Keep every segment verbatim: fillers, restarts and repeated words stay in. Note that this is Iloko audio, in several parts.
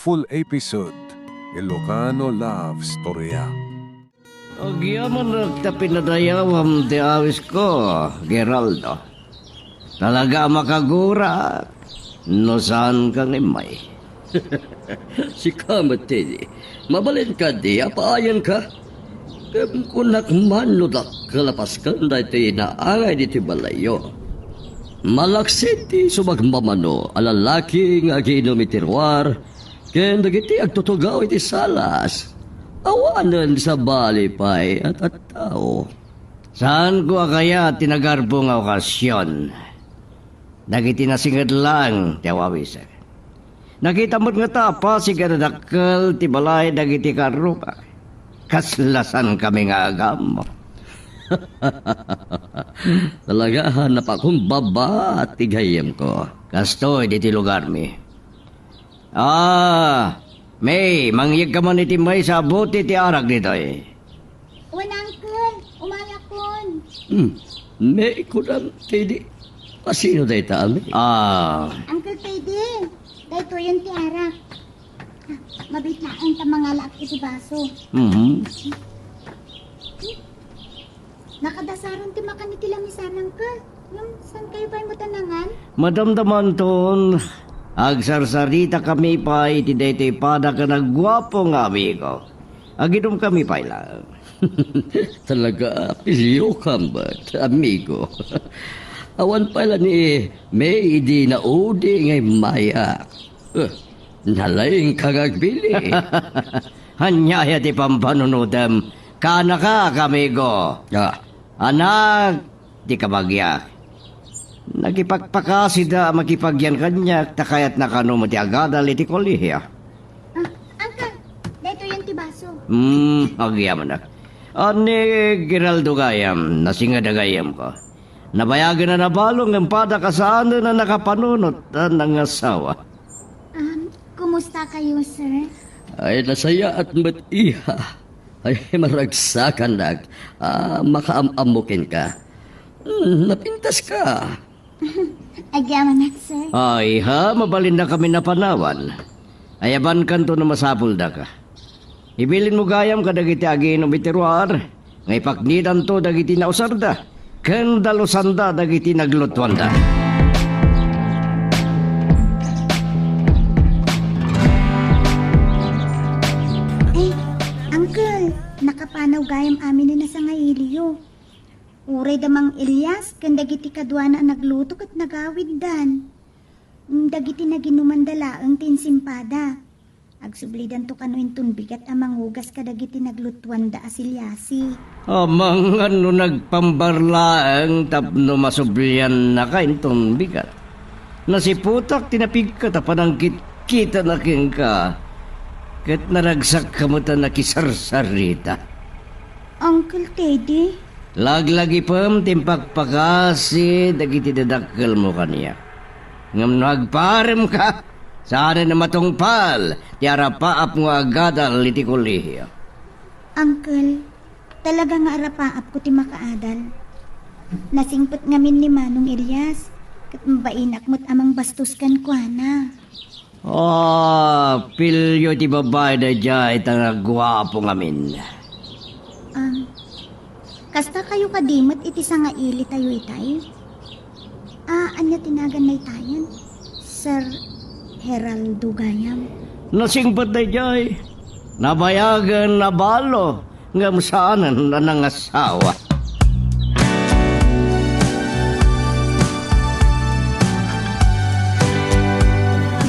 Full episode, Ilocano Love Storya. Agyamanak ta pinadayawam ti awisko, Geraldo. Talaga a makagurak no saanka nga immay. Sika met, Teddy. Mabalin kadi a paayanka? Ngem kunak man no dakkel a pasken daytoy naangay ditoy balayyo. Malaksid ti subagmamano a lalaki nga agiinum iti ruar ken dagiti agtutugaw iti salas. Awanen sabali pay a tattao. Saanko a kayat ti nagarbo nga okasion. Dagiti nasinged laeng ti awawisek. Nakita met ngata a pasig a nadakkel ti balay dagiti karrubak. Kasla saankami nga agammo. Talaga, napakumbaba ti gayyemko. Kastoy ditoy lugarmi. Ah, May, mangyegka man iti maysa a bote ti arak ditoy. Wen, Uncle, umayakon. Hmm. May, kunam, Teddy. Asino dayta, May? Ah. Uncle Teddy, daytoyen ti arak. Ah, mabiit laeng ta mangalaak iti baso. Mhm. Nakadasaron ti makan iti lamisan, Uncle. Ngem saan kayo pay met a nangan? Madamdamanton, agsarsaritaka pay iti daytoy pada ken a guapo nga amigo. Aginomkami pay laeng. Talaga, pilioka met, amigo. Awan pay la ni May idi naudi nga immayak. Eh, nalaingka nga agbili. Ania aya ti pampanunotem? Kaanaka, amigo. Ah. Anak, ti kabagiak. Nakipakpakasida a makipagyan kaniak ta kayatna kano met ti agadal iti kolehio. Ah, Uncle, daytoyen ti baso. Hmm, agyamanak. Ni Geraldo gayam, nasinged a gayyemko. Nabayagen a nabalo ngem pada kasaanen a nakapanunot a nangasawa. Um, kumusta kayo, sir? Ay, nasayaat met, iha. Ay, maragsakannak. Ah, makaam-ammo kenka. Hmm, napintaska. Agyamanak, sir. Ay, ha, mabalinna kami napanawan. Ayabankanto no masapuldaka. Ibilinmo gayam kadagiti agiinum iti ruar, nga ipaknidanto dagiti nausarda, ken dalusanda dagiti naglutuanda. Ay, Uncle, nakapanaw gayam amin a nasangailiyo. Uray da Mang Elias ken dagiti kaduana a nagluto ket nagawiddan. Dagiti naginumanda laeng ti insimpada. Agsublidanto kano inton bigat a mangugas kadagiti naglutuanda a silyasi. Amangan no nagpambar laeng tapno masubliannaka inton bigat. Nasiputak ti napigkat a panangkitkitana kenka, ket naragsakka met a nakisarsarita. Uncle Teddy? Laglagipem ti impakpakasi dagiti dadakkelmo kaniak. Ngem no agparemka, saanen a matungpal ti arapaap nga agadal iti kolehio. Uncle, talaga nga arapaapko ti makaadal. Nasingpet ngamin ni Manong Elias, ket mabainak met a mangbastos kenkuana. Ah, pilio ti babai daydiay ta naguapo ngamin. Ah, kasta kayo kadi met iti sangaili tayo itay? Ah, ania ti nagan daytayen? Sir Geraldo gayam. Nasingpet daydiay. Nabayagen a nabalo. Ngem saanen a nangasawa.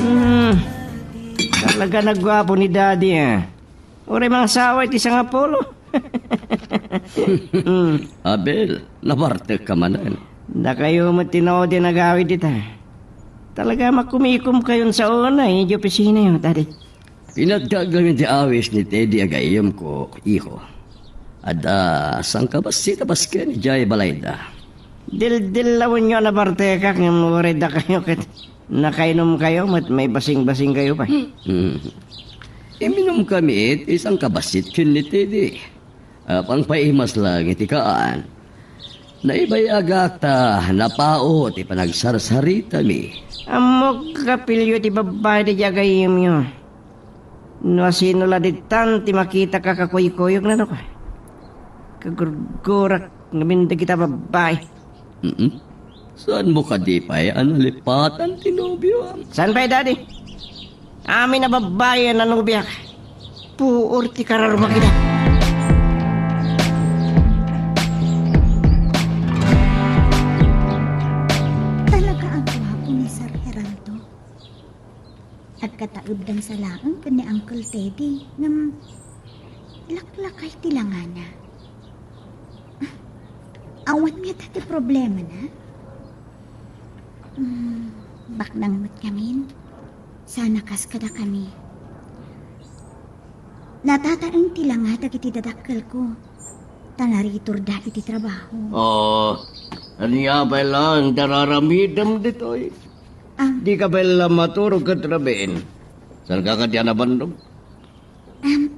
Hmm, talaga naguapo ni Daddy, ah. Uray mangasawa iti sangapulo. Hmm. Abel, nabartek ka manen. Dakayo met ti naudi a nagawid ita. Talaga makumikom kayon sa una, eh, di opisina yo, Daddy. Pinadkak ngamin ti awis ni Teddy a gayyemko, iho. Adda sangkabassit a basken idiay balayda. Dildillawenyo a nabartekak ngem uray dakayo ket nakainom kayo met maibasing-basing kayo pay. Hmm. Iminum kami iti sangkabassit ken ni Teddy. Ah, pangpaimas lang iti kaan. Naibayagak ta napao ti panagsarsaritami. Ammok, kapilyo ti babbai daydiay a gayyemyo. No asino la ditan ti makitaka kakuykuyogna, no? Kagurgurak ngamin dagita babbai. Mm-mm. Saanmo kadi pay a nalipatan ti nobiom? Saan pay, Daddy? Amin a babbai a nanobiak, puor ti kararuma ida. Talaga a guapo ni Sir Geraldo. Agkataebdan sa laeng ken ni Uncle Teddy, ngem laklakay ti langana. Awan ngata ti problemana? Hmm, baknang met ngamin. Sana kas kadakami. Natataeng ti langa dagiti dadakkelko, ta nariturda iti trabaho. Oh, ania pay laeng ti ar-aramidem ditoy? Ah. Dika pay la maturog ket rabiin. Saan ka kadi a nabannog? Um,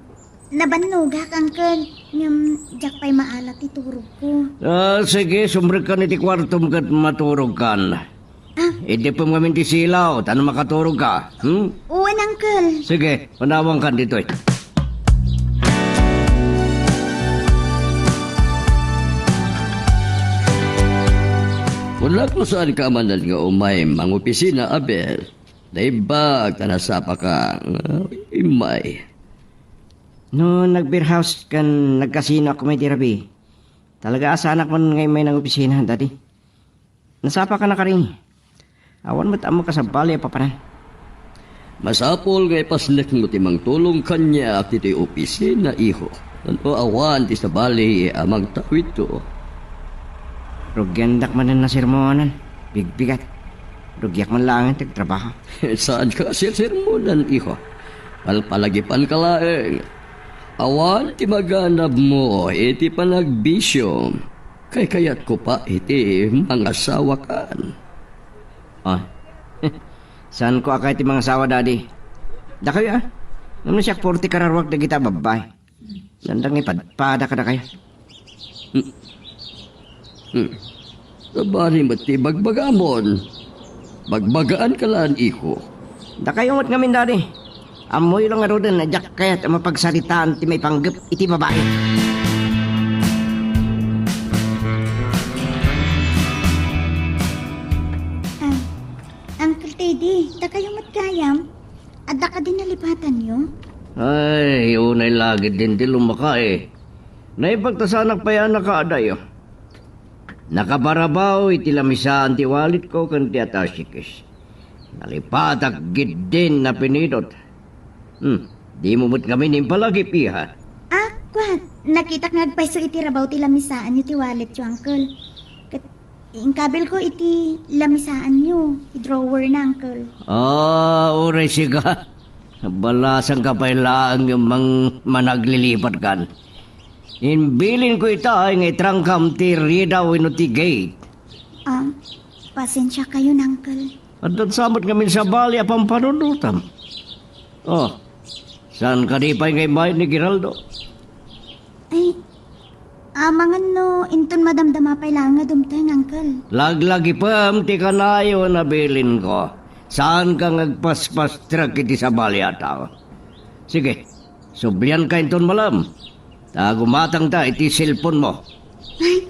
nabannogak, Uncle. Ngem diak pay maala ti turogko. Ah, sige, sumrekkan iti kuartom ket maturogkan. Ah. Idippem ngamin ti silaw, ta no makaturogka. Hmm? Wen, Uncle. Sige, panawankan ditoy. Kunak no saanka manen nga umay mangopisina, Abel. Naimbag ta nasapaka. Immay. No nag-beer house ken nagkasinoak met iti rabii, talaga a saanak man nga immay nangopisina, Daddy. Nasapaka na kari. Awan met ammok a sabali a papanan. Masapul nga ipasnekmo ti mangtulong kaniak ditoy opisina, iho. No awan ti sabali a mangtawidto. Rugiandak manen a sermonan. Bigbigat. Rugiak man laengen ti agtrabaho. Saanka a sersermonan, iho. Palpalagipanka laeng. Awan ti maganabmo iti panagbisiom. Kaykayatko pay ti mangasawakan. Ah. Saanko a kayat ti mangasawa, Daddy. Dakayo, ah. Ngem no siak, forty kararuak dagita a babbai. Saan da nga ipadpada kadakayo? Hmm. Hmm. Sabali met ti bagbagamon. Bagbagaan ka laeng, iho. Dakayo met ngamin, Daddy. Ammoyo la ngaruden a diak kayat a mapagsaritaan ti maipanggep iti babai. Ah, Uncle Teddy, dakayo met gayam? Adda kadi nalipatanyo? Ay, unay la ketdin ti lumaka, eh. Naimbag ta saanak pay a nakaadayo. Nakabarabaw iti lamisaan ti walletko ken ti attaché case. Nalipatak ketdin a pinidot. Hmm, dimo met ngamin impalagip, iha. Ah, kuan, nakitak nga agpayso iti rabaw ti lamisaanyo ti walletyo, Uncle. Ket inkabilko iti lamisaanyo, ti drawerna, Uncle. Ah, uray sika. Balasanka pay laeng nga mang-, managlilipatkan. Imbilinko ita nga itrangkam ti rida wenno ti gate. Ah, pasensiakayon, Uncle. Adda sa met ngamin sabali a pampanunotam. Oh, saan kadi pay nga immay ni Geraldo? Ay, amangan no inton madamdama pay laeng nga dumteng, Uncle. Laglagipem ti kanayon a bilinko. Saanka nga agpaspastrek iti sabali a tao. Sige, sublianka inton malem. Ta gumatangta iti cellphone-mo. Ay,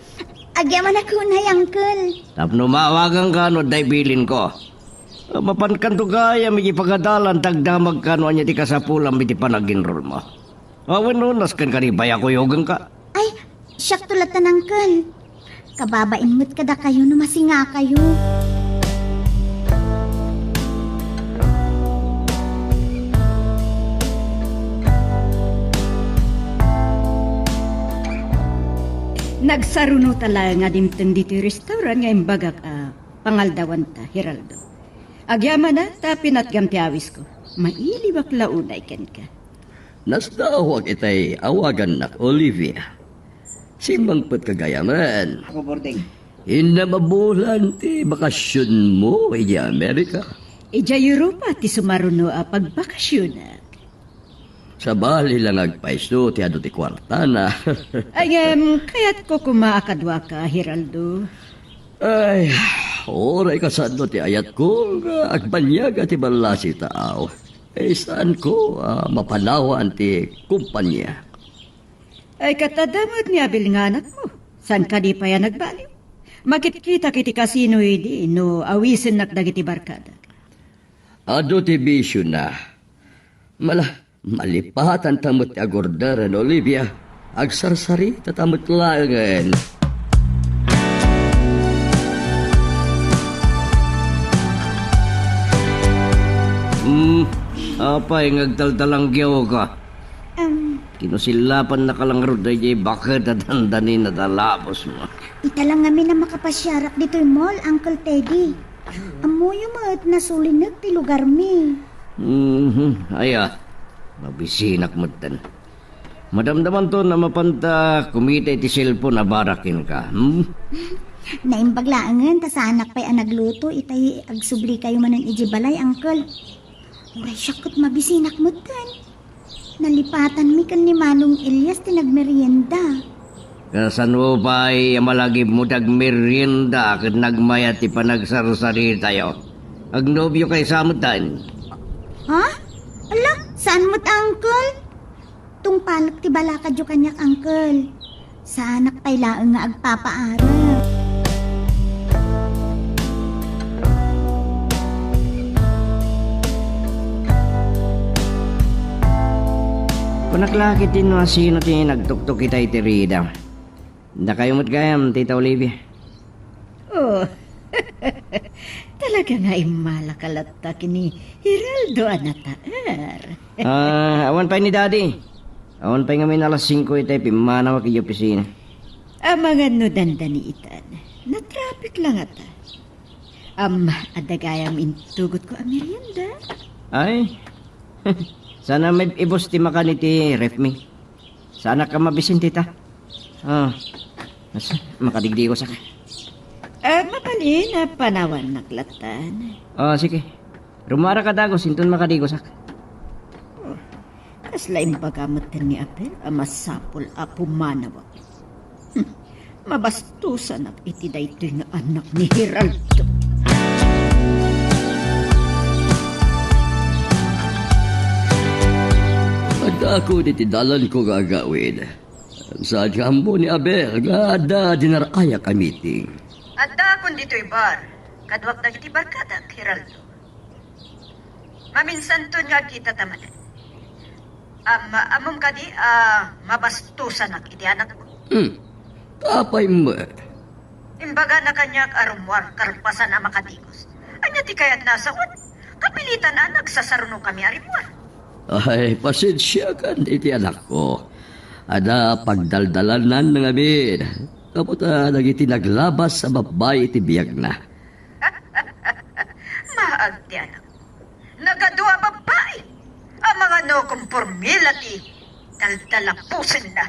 agyamanak unay, Uncle. Tapno maawaganka no adda ibilinko. Mapankanto gayam iti pagadalan ta agdamagka no ania ti kasapulam iti panag-enroll-mo. Wenno, nasken kadi pay a kuyogenka? Ay, siakto latta, Uncle. Kababain met kadakayo no masingakayo. Nagsarunota laeng a dimteng ditoy restaurant nga imbagak a pangaldawanta, Geraldo. Agyamanak ta pinatgam ti awisko. Mailiwak la unay kenka. Nasdaawak itay awagannak Olivia. Simmangpetka gayamen. Ako, boarding. Inna mabulan ti bakasionmo idiay Amerika. Idiay Europa ti sumaruno a pagbakasionak. Sabali la nga agpayso ti adu ti kuartana. Ay, em, kayatko koma a kaduaka, Geraldo. Ay, uray kasano ti ayatko nga agbaniag ti ballasi taaw. Eh, saanko a mapanawan ti kompania? Ay, ket adda met ni Abel nga anakmo. Saan kadi pay a nagbaliw? Makitkitak iti kasino idi no awisennak dagiti barkadak. Adu ti bisiona. Mala, malipatan ta met ti agorderen, Olivia. Agsarsarita ta met laengen. Hmm, apay nga agdaldalanggiawka? Em. Kinusillapan na ka lang rod daydiay baket a dandanin a dalabosmo. Ita lang ngamin a makapasiarak ditoy mall, Uncle Teddy. Ammoyo met, nasulinek ti lugarmi. Mhm, aya. Mabisinak metten. Madamdamanto a mapanta kumita iti cellphone a barak kenka, hmm? Naimbag laengen ta saanak pay a nagluto itay agsublikayo manen idiay balay, Uncle. Uray siak ket mabisinak metten. Nalipatanmi ken ni Manong Elias ti nagmerienda. Kasano pay a malagipmo ti agmerienda ket nagmayat ti panagsarsaritayo? Agnobiokayo sa metten? Ha? Ala, saan met, Uncle? Tungpalek ti balakadyo kaniak, Uncle. Saanak pay laeng nga agpapaarek. Kunak la ketdi no asino ti nagtuktok itay ti rida. Dakayo met gayam, Tita Olivia. Oh, talaga nga immalaka latta ken ni Geraldo a nataer. Ah, awan pay ni Daddy. Awan pay ngamin alas singko itay pimmanawak idiay opisina. Amangan no dandani itan. Natraffic la ngata. Am, adda gayam intugotko a merienda. Ay, sana may ibus ti makan iti ref mi. Saanak a mabisin, Tita. Ah, mas, makadigdigosak. Ah, mabalin a panawannak lattan. Ah, sige. Rummuarak a dagus inton makadigosak. Oh, kasla imbaga metten ni Abel a masapul a pumanawak. Hmm, mabastusanak iti daytoy nga anak ni Geraldo. Addaakon iti dalanko nga agawid. Saan nga ammo ni Abel nga adda dinar-ayak a meeting? Addaakon ditoy bar. Kaduak dagiti barkadak, Geraldo. Maminsanton nga agkitata manen. Am-, ammom kadi a mabastusanak iti anakmo? Hmm. Apay met? Imbagana kaniak a rummuar kalpasan a makadigos. Ania ti kayatna a sawen? Kapilitan a nagsasarunokami a rimmuar. Ay, pasensiakan iti anakko. Adda pagdaldalanan ngamin. Gapu ta dagiti naglabas a babbai iti biagna. Maag ti anak. Nagadua a babbai. Amangan no komporme la ti daldalapusenna.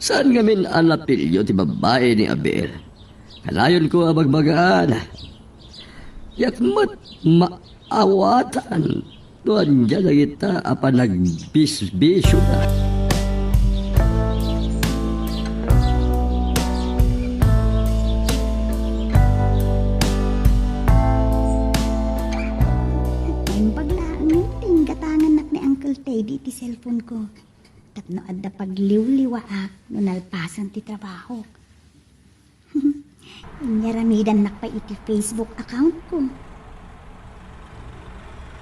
Saan ngamin a napilyo ti babbai ni Abel? Kanayonko a bagbagaan. Diak met maawatan no ania dagita a panagbisbisiona. Naimbag laeng ti inggatangannak ni Uncle Teddy iti cellphone ko. Tapno adda pagliwliwaak no nalpasan ti trabaho. Inyaramidannak pay iti Facebook account ko.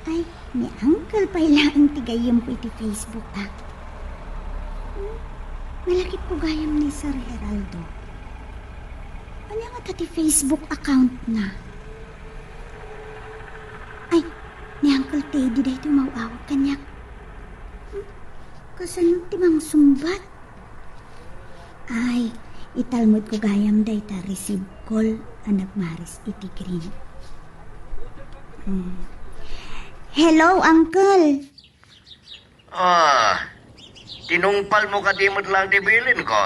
Ay, ni Uncle pay laeng ti gayyemko iti Facebook, ah. Hmm? Nalakipko gayam ni Sir Geraldo. Ania ngata ti Facebook account na? Ay, ni Uncle Teddy daytoy umaw-awag kaniak. Hmm? Kasano ti mangsungbat? Ay, italmedko gayam dayta receive call a nagmaris iti green. Hmm. Hello, Uncle. Ah, tinungpalmo kadi met laeng ti bilinko?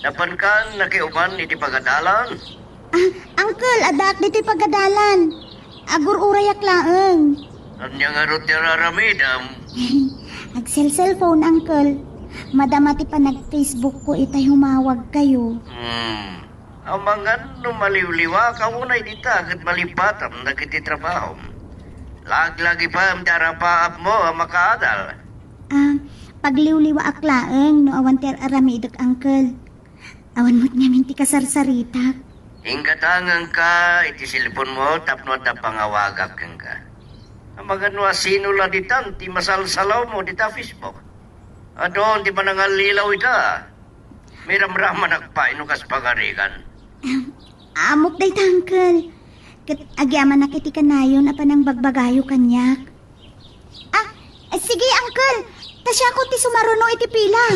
Napankan nakiuman iti pagadalan? Ah, Uncle, addaak ditoy pagadalan. Agur-urayak laeng. Ania ngarud ti ar-aramidem? Agselselphone, Uncle. Madama ti panag-Facebook ko itay umawag kayo. Hmm. Amangan no maliwliwaka unay dita ket malipatam dagiti trabahom. Laglagipem ti arapaapmo a makaadal. Ah, pagliwliwaak laeng no awan ti ar-aramidek, Uncle. Awan met ngamin ti kasarsaritak. Inggatangenka iti cellphone-mo tapno adda pangawagak kenka. Amangan no asino la ditan ti masalsalawmo dita Facebook. Adun ti manangallilaw ita. Miramramanak pay no kas pagarigan. Ammok dayta, Uncle. Ket agyamanak iti kanayon a panangbagbagayo kaniak. Ah, eh, sige, Uncle. Ta siakon ti sumaruno iti pila.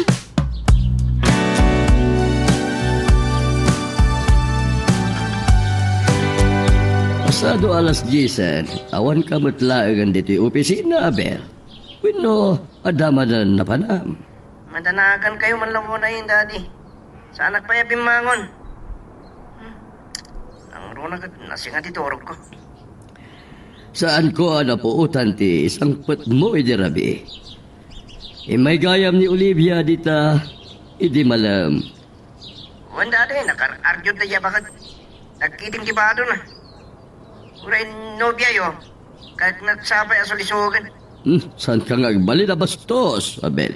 Pasado alas diesen, awanka met laengen ditoy opisina, Abel. Wenno, adda manen napanam? Madanagankayo man la unay, Daddy. Saanak pay a bimmangon. Hmm. Nangruna ket nasinga ti turogko. Saanko a napuotan ti sangpetmo idi rabii. Immay gayam ni Olivia dita idi malem. Wen, Daddy, nakar-argiw dayta baket. Nagkiting ti badona. Uray nobiayo, ket nagsapay a sulisogen. Hmm, saanka nga agbalin a bastos, Abel?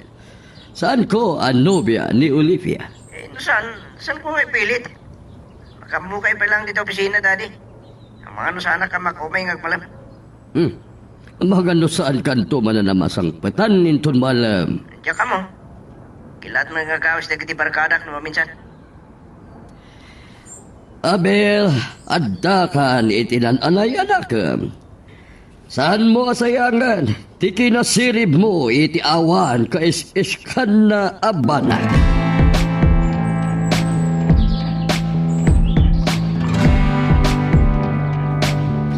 Saanko a nobia ni Olivia? Eh, no saan, saanko nga ipilit? Makammukay pay laeng dita opisina, Daddy. Amangan no saanak a makaumay nga agmalem. Hmm. Amangan no saankanto manen a masangpetan inton malem. Diak ammo. Kilaat met nga agawis dagiti barkadak no maminsan. Abel, addakan iti nan-anay, anakem. Saanmo a sayangen ti kinasiribmo iti awan kais-iskanna a banag.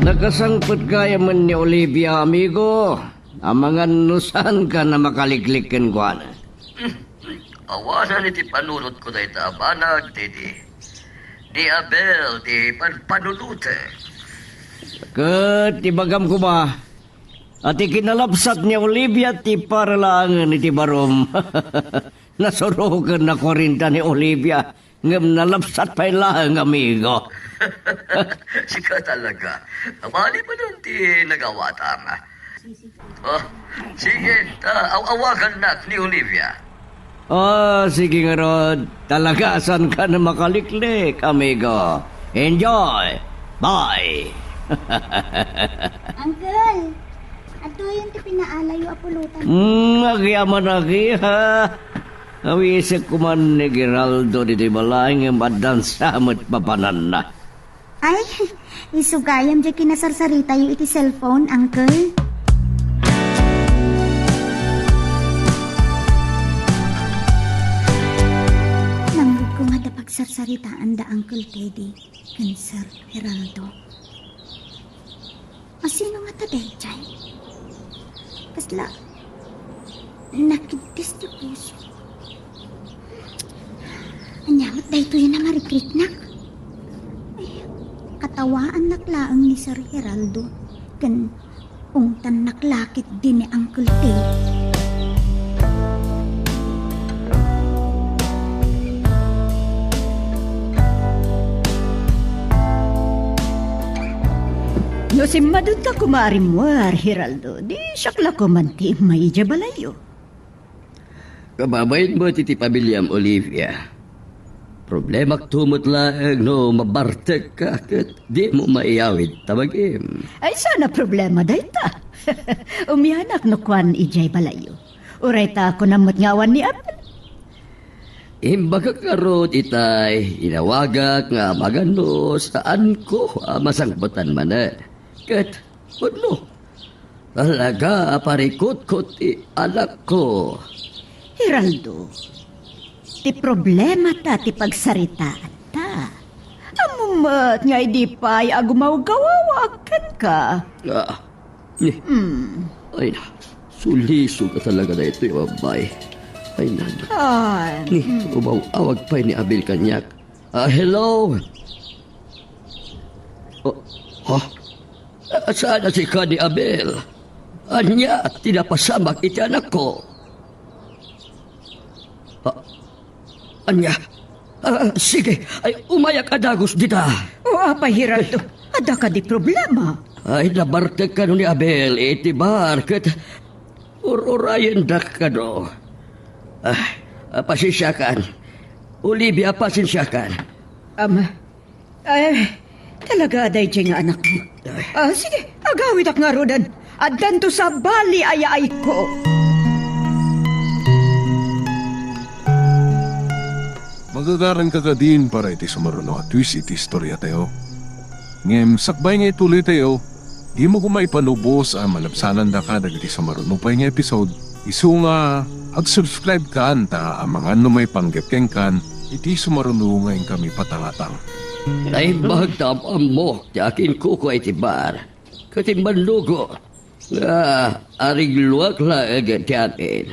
Nakasangpet gayamen ni Olivia, amigo. Amangan no saankan a makaliklik kenkuana. Awanan iti panunotko dayta a banag, Teddy. Ni Abel ti panpanunotek. Ket ibagam koma a ti kinalabsat ni Olivia ti para laengen iti barom. Nasuroken a kuarenta ni Olivia, ngem nalabsat pay laeng, amigo. Sika talaga. Abali pa nun ti nagawatam. Oh, sige, ta, aw-awagannak ni Olivia. Oh, sige ngarud. Talaga, saankan a makaliklik, amigo. Enjoy. Bye. Uncle, adtoyen ti pinaalayo a pulutan. Hmm, agyamanak, ha? Awisek koma ni Geraldo ditoy balay ngem addan sa met papananna. Ay, isu gayam diay kinasarsaritayo iti cellphone, Uncle. Nangngegko nga adda pagsarsaritaanda, Uncle Teddy, ken Sir Geraldo. Asino ngata daydiay? Kasla nakiddis ti puso. Ania met daytoy a nangarikriknak? Ay, katawaannak laeng ni Sir Geraldo ken ungtannak la ketdi ni Uncle Ted. No simmadonta koma a rimmuar, Geraldo, di siak la koma ti immay idiay balayyo. Kababain met iti pamiliam, Olivia. Problemakto met laeng no mabartekka ket dimo maiyawid ta bagim. Ay, saan a problema dayta. Umianak no kuan idiay balayyo. Uray ta kunam met nga awan ni Abel. Imbagak ngarud itay, inawagak nga amangan no saanko a masangpetan manen. Ket, pudno, talaga a parikutkot ti anakko. Geraldo, ti problemata ti pagsaritaanta. Ammom met nga idi pay agumawgawawak kenka. Ah, ni. Hmm. Ay na, sulisog a talaga daytoy a babae. Ay, nana. Ay, ni, hmm. Umaw-awag pay ni Abel kaniak. Ah, hello? Oh, ha? Ah, saan a sika ni Abel? Ania ti napasamak iti anakko? Ah, ania? Ah, sige, ay, umayak a dagus dita. O, apay, Geraldo, adda kadi problema? Ay, nabartek kano ni Abel iti bar ket ur-urayendak kano. Ah, ah, pasensiakan. Olivia, pasensiakan. Ama, eh, talaga daydiay nga anakmo. Ay. Ah, sige, agawidak ngaruden. Addanto sabali a yaayko. Magagaranka kadin para iti sumaruno a twist iti istoriatayo. Ngem sakbay nga itulitayo, dimo koma ipanubos a malabsanandaka dagiti sumaruno pay nga episode, isu nga ag-subscribe kan ta amangan no maipanggep kenkan iti sumaruno nga inkami patangatang. Naimbag ta am-ammok ti akinkukua iti bar ket immannugo nga arigluak laeng ti amin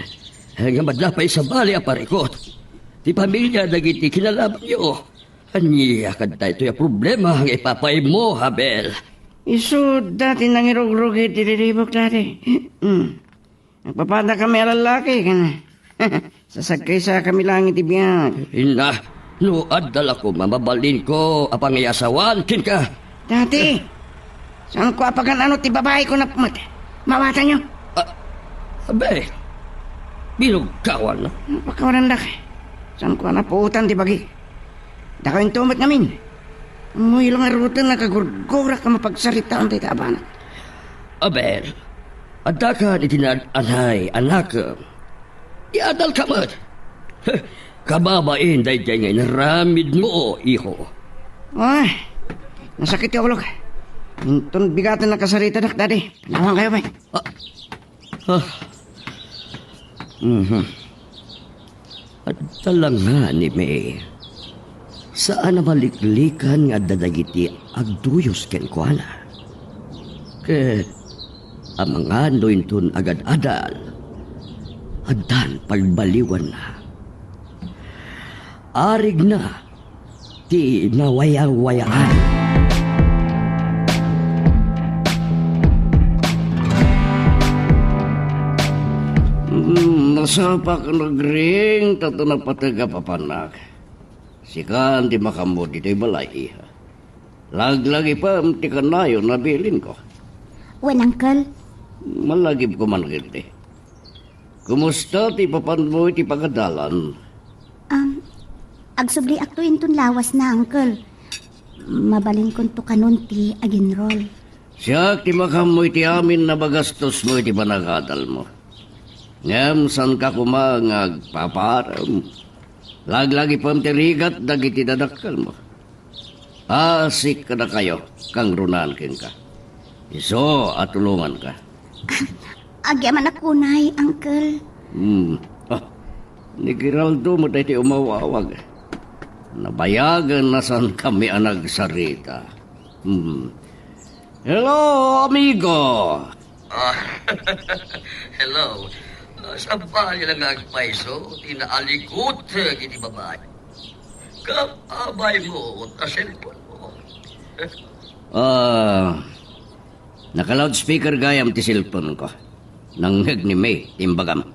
nga madla pay sabali a parikut ti pamilia dagiti kinalabanyo. Ania kadi daytoy a problema nga ipapaaymo, Abel? Isu dati nangirugrugit ti riribuk, Daddy. Hmm. Nagpapadakami a lallaki, ken sasagkaysakami laeng iti biag. Inna, no adda la koma mabalinko a pangiasawan kenka. Daddy, saanko a pagan-ano ti babaeko napmet. Maawatanyo? Ah, Abel, binugkawan, no? Pakawanandak. Saanko a napuotan ti bagi. Dakayo inton met ngamin. Ammoyo la ngaruden a kagurgurak a mapagsaritaan dayta a banag. Abel, addakan iti naad-anay a nakem. Iadalka met. Kababain daydiay nga inaramidmo, iho. Ay, nasakit ti ulok. Inton bigaten a kasaritadak, Daddy. Panawankayo, bay. Ah, ah. Mhm. Adda la ngarud ni May. Saan a maliklikan nga adda dagiti agduyos kenkuana. Ket amangan no inton agad-adal, addan pagbaliwanna. Arigna ti nawayawayaan. Hmm, nasapak nagring, ta napateg a papanak. Sikan ti makammo ditoy balay, iha. Laglagipem ti kanayon a bilinko. Wen, Uncle. Malagipko man ketdi. Kumusta ti papanmo iti pagadalan? Um, agsubliakto inton lawasna, Uncle. Mabalinkonto kanon ti ag-enroll. Siak ti makammo iti amin a magastosmo iti panagadalmo. Ngem saanka koma nga agpaparem. Laglagipem ti rigat dagiti dadakkelmo. Aasik kadakayo, kangrunaan kenka. Isu a tulonganka. Agyamanak unay, Uncle. Hmm. Ah, ni Geraldo met daytoy umaw-awag. Nabayagen a saankami a nagsarita. Hmm. Hello, amigo! Ah, hello. Ah, sabali la nga agpayso ti naalikuteg iti babai. Kababaymo ta cellphone-mo. Ah, naka-loudspeaker gayam ti cellphone-ko. Nangngeg ni May ti imbagam.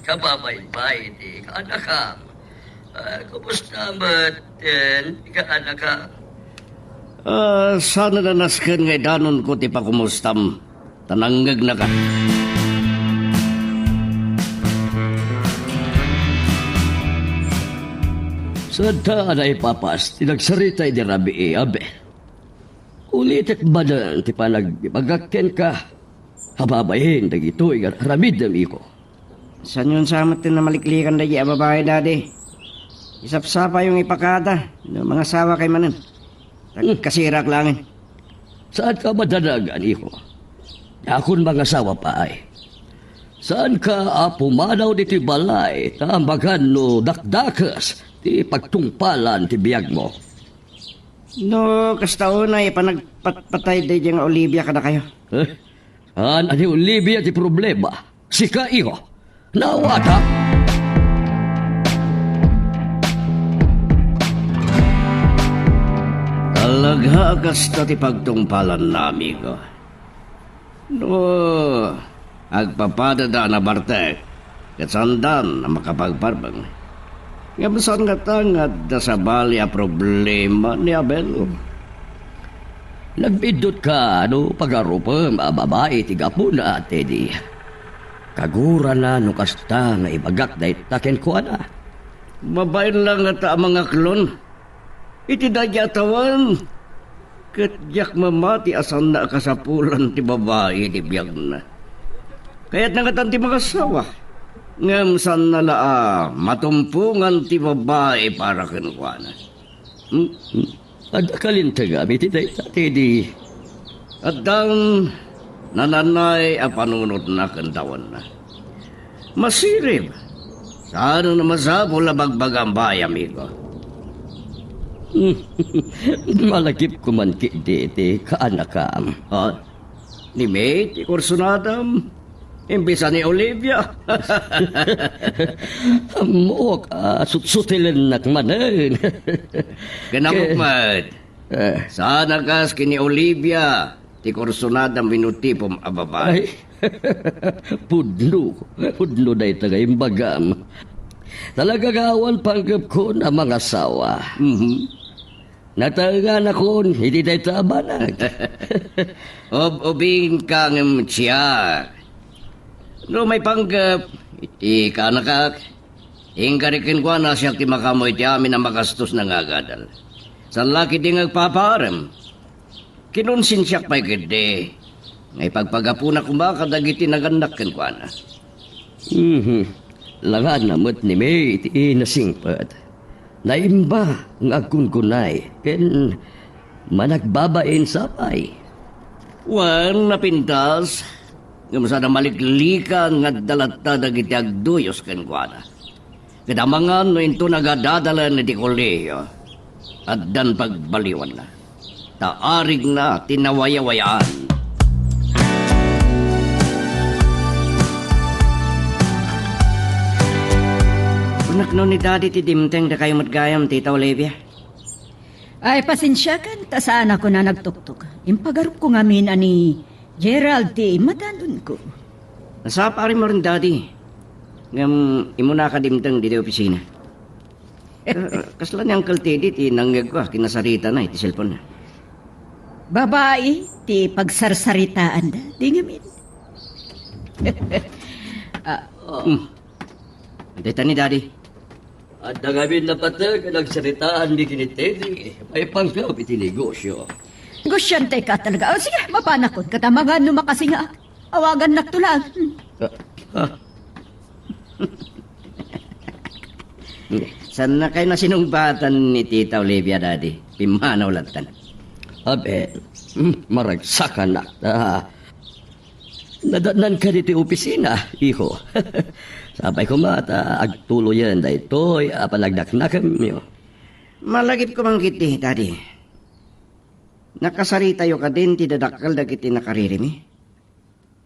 Kababain pay ti kaanakam. Ah, kumusta met, eh, ti kaanakam? Ah, saan a nasken nga idanonko ti pakumustam, ta nangngegnaka. Saan ta a naipapas ti nagsarita idi rabii, Abel? Ulitek manen ti panagibagak kenka. Ababain dagitoy nga aramidem, iko. Saanyon sa met ti namaliklikan daydi a babai, Daddy? Isapsapayo nga ipakada no mangasawa kay manen. Hmm. Tagkasirak laengen. Saanka madanagan, iko? Dakon mangasawa pay. Saanka a pumanaw ditoy balay ta amangan no dakdakes ti pagtungpalan ti biagmo? No kasta unay a panagpatpatay daydiay nga Olivia kadakayo. Eh? Haan a ni Olivia ti problema. Sika, iho. Naawata? Talaga a kasta ti pagtungpalanna, amigo. No agpapadada a nabartek, ket saandan a makapagparbeng. Ngem saan ngata nga adda sabali a problema ni Abel? Nagbiddut ka no pagarupem a babai ti gapuna, Teddy. Kagurana no kasta nga ibagak dayta kenkuana. Babain la ngata a mangaklon. Iti daydiay a tawen, ket diak mamati a saanna a kasapulan ti babai iti biagna. Kayatna ngatan ti mangasawa, ngem saanna la a matumpongan ti babai para kenkuana. Hmm, hmm. Adda kalintegam iti dayta, Teddy. Addan nananay a panunotna ken tawenna. Masirib. Saan a masapul a bagbagam pay, amigo. Malagipko man ketdi ti kaanakam. Ha? Ni May ti kursunadam? Imbes a ni Olivia? Ammok a sutsutilennak manen. Ken ammok met. Eh. Saan a kas ken ni Olivia ti kursunadam wenno tipom a babai. Ay. Pudno. Pudno dayta nga imbagam. Talaga nga awan panggepkon a mangasawa. Mhm. Nataenganakon iti dayta a banag. Ob-obingka ngem siak. No maipanggep iti kaanakak, inggari kenkuana siak ti makaammo iti amin a makastosna nga agadal. Saan la ketdi nga agpapaarem. Kinonsensiak pay ketdi nga ipagpagapuna koma kadagiti nagannak kenkuana. Mhm. Langana met ni May ti nasingpet. Naimba nga agkunkunay ken managbabain sapay. Wen, napintas, ngem saan a maliklikan nga adda latta dagiti agduyos kenkuana. Ket amangan no inton agadadalen iti kolehiyo, addan pagbaliwanna. Ta arigna ti nawayawayaan. Kunakno ni Daddy ti dimteng dakayo met gayam, Tita Olivia. Ay, pasensiakan ta saan a kuna nagtuktok. Impagarupko ngamin a ni Gerald ti madanonko. Nasaparim met, Daddy. Ngem, immuna ka dimteng ditoy opisina. Ka-, kasla ni Uncle Teddy ti nangngegko a kinasaritana iti cellphone-na. Babai ti pagsarsaritaanda, di ngamin. Ah, hmm. Dayta ni Daddy. Adda ngamin a napateg a nagsaritaan ni ken ni Teddy. Maipanggep iti negosyo. Negosyoantayo talaga. O, sige, mapanakon. Ket amangan no makasingaak. Awagannakto laeng. Hmm. Ah, ah. Saannakayo nasinungbatan ni Tita Olivia, Daddy. Pimmanaw lattan. Abe, hmm, maragsakanak. Ah, nadatnanka ditoy opisina, iho. Sapay koma ta agtuloyen daytoy a panagdaknakemyo. Malagipko man ketdi, Daddy. Nakasaritayo kadin ti dadakkel dagiti nakaririmi?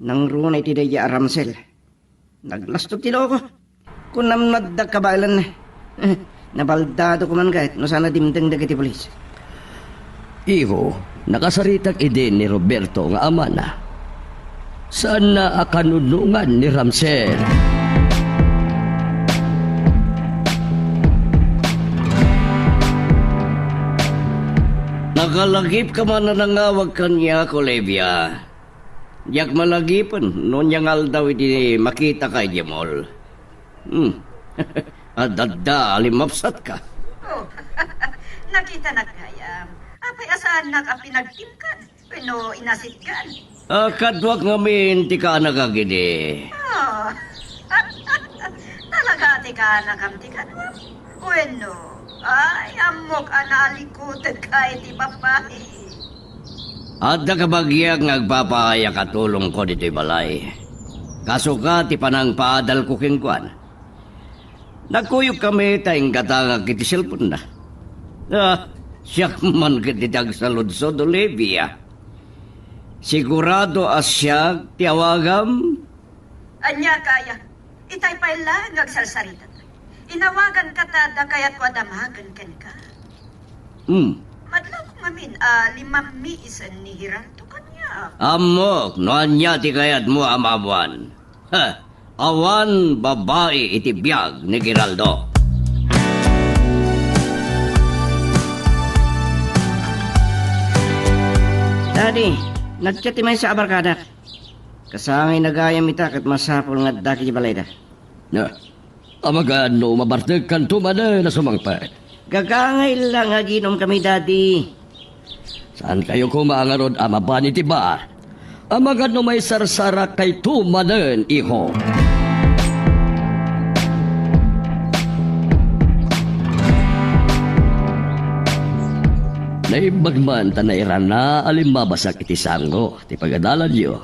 Nangruna iti daydiay a Ramsel. Naglastot ti loko. Kunam no adda kabaelanna. Eh, nabaldado koman ket no saan a dimteng dagiti pulis. Iho, nakasaritak idi ni Roberto nga amana. Saanna a kanunongan ni Ramsel. Nakalagipka man a nangawag kaniak, Olivia. Diak malagipen no ania nga aldaw idi makitaka idiay mall. Hmm. Adda, adda, limmapsatka. Oh, nakitanak gayam. Apay a saannak a pinagtimkan wenno inasitgan? Ah, kaduak ngamin ti kaanakak idi. Oh. Talaga ti kaanakam ti kaduam? Wenno, ay, ammok a naalikutek ka iti babai. Adda kabagiak nga agpapaayak a tulongko ditoy balay. Kasuka ti panangpaadalko kenkuana. Nagkuyogkami ta inggatangak iti cellphone-na. Ah, siak man ket ti agsaludsod, Olivia. Sigurado a siak ti awagam? Ania kaya? Itay pay laeng nga agsarsarita. Inawaganka ta adda kayatko a damagen kenka. Hmm. Madlawko ngamin a limammiisen ni Geraldo kaniak. Ammok no ania ti kayatmo a maamuan. Ha, awan babai iti biag ni Geraldo. Daddy, nagchat ti maysa a barkadak. Kasangayna gayam ita ket masapul nga adda iti balayda. Ah, amangan no mabartekkanto manen a sumangpet. Gagangay la nga aginom kami, Daddy. Saankayo koma ngarud a mapan iti bar? Amangan no maisarsarakayto manen, iho. Naimbag man ta nairana a limmabasak iti sango ti pagadalanyo.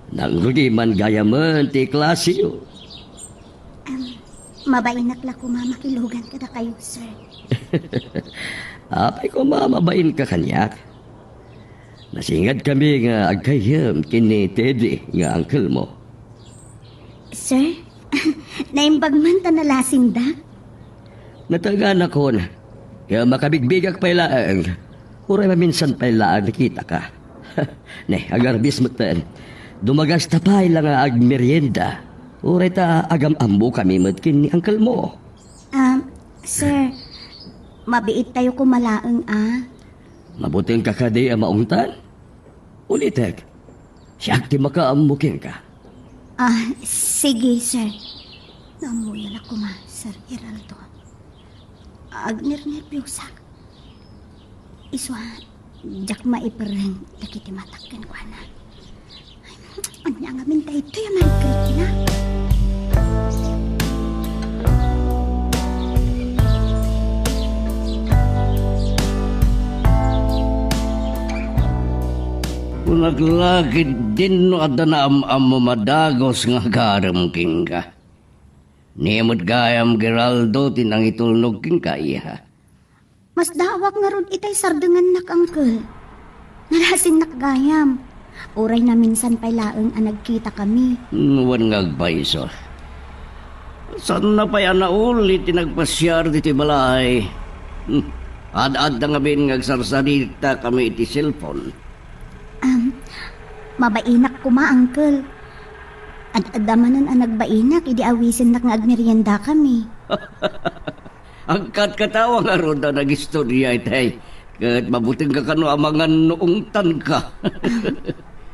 Nangrugi man gayamen ti klaseyo. Em, mabainak la koma makilugan kadakayo, sir. Apay koma mabainka kaniak? Nasingadkami nga aggayyem ken ni Teddy nga uncle mo. Sir, naimbag man ta nalasinda. Nataenganakon, nga makabigbigak pay laeng, uray maminsan pay laeng nakitaka. Ne, agarbis metten. Dumagasta pay la nga agmerienda, uray ta agam-ammokami met ken ni uncle mo. Ah, sir, mabiittayo koma laeng, a. Mabutengka kadi a maungtan? Ulitek, siak ti makaammo kenka. Ah, sige, sir. Naammoyo la koma, Sir Geraldo. Agnernerpiosak. Isu a, diak maiperreng dagiti matak kenkuana. Ania ngamin daytoy a marikrik na? Kunak la ketdin no adda naam-ammo madagus nga agarem kenka. Ni met gayam Geraldo ti nangitulnog kenka, iha. Masdaawak ngarud itay sardengannak, uncle. Nalasinnak gayam. Uray naminsan pay laeng a nagkitakami. Hmm, wen nga agpayso. Saanna pay a nauli ti nagpasiar ditoy balay. Hmm, ad-adda ngamin nga agsarsaritakami iti cellphone. Am, mabainak koma, uncle. Ad-adda manen a nagbainak idi awisennak nga agmeriendakami. Agkatkatawa ngarud a nagistoria itay, ket mabutengka kano amangan no ungtanka.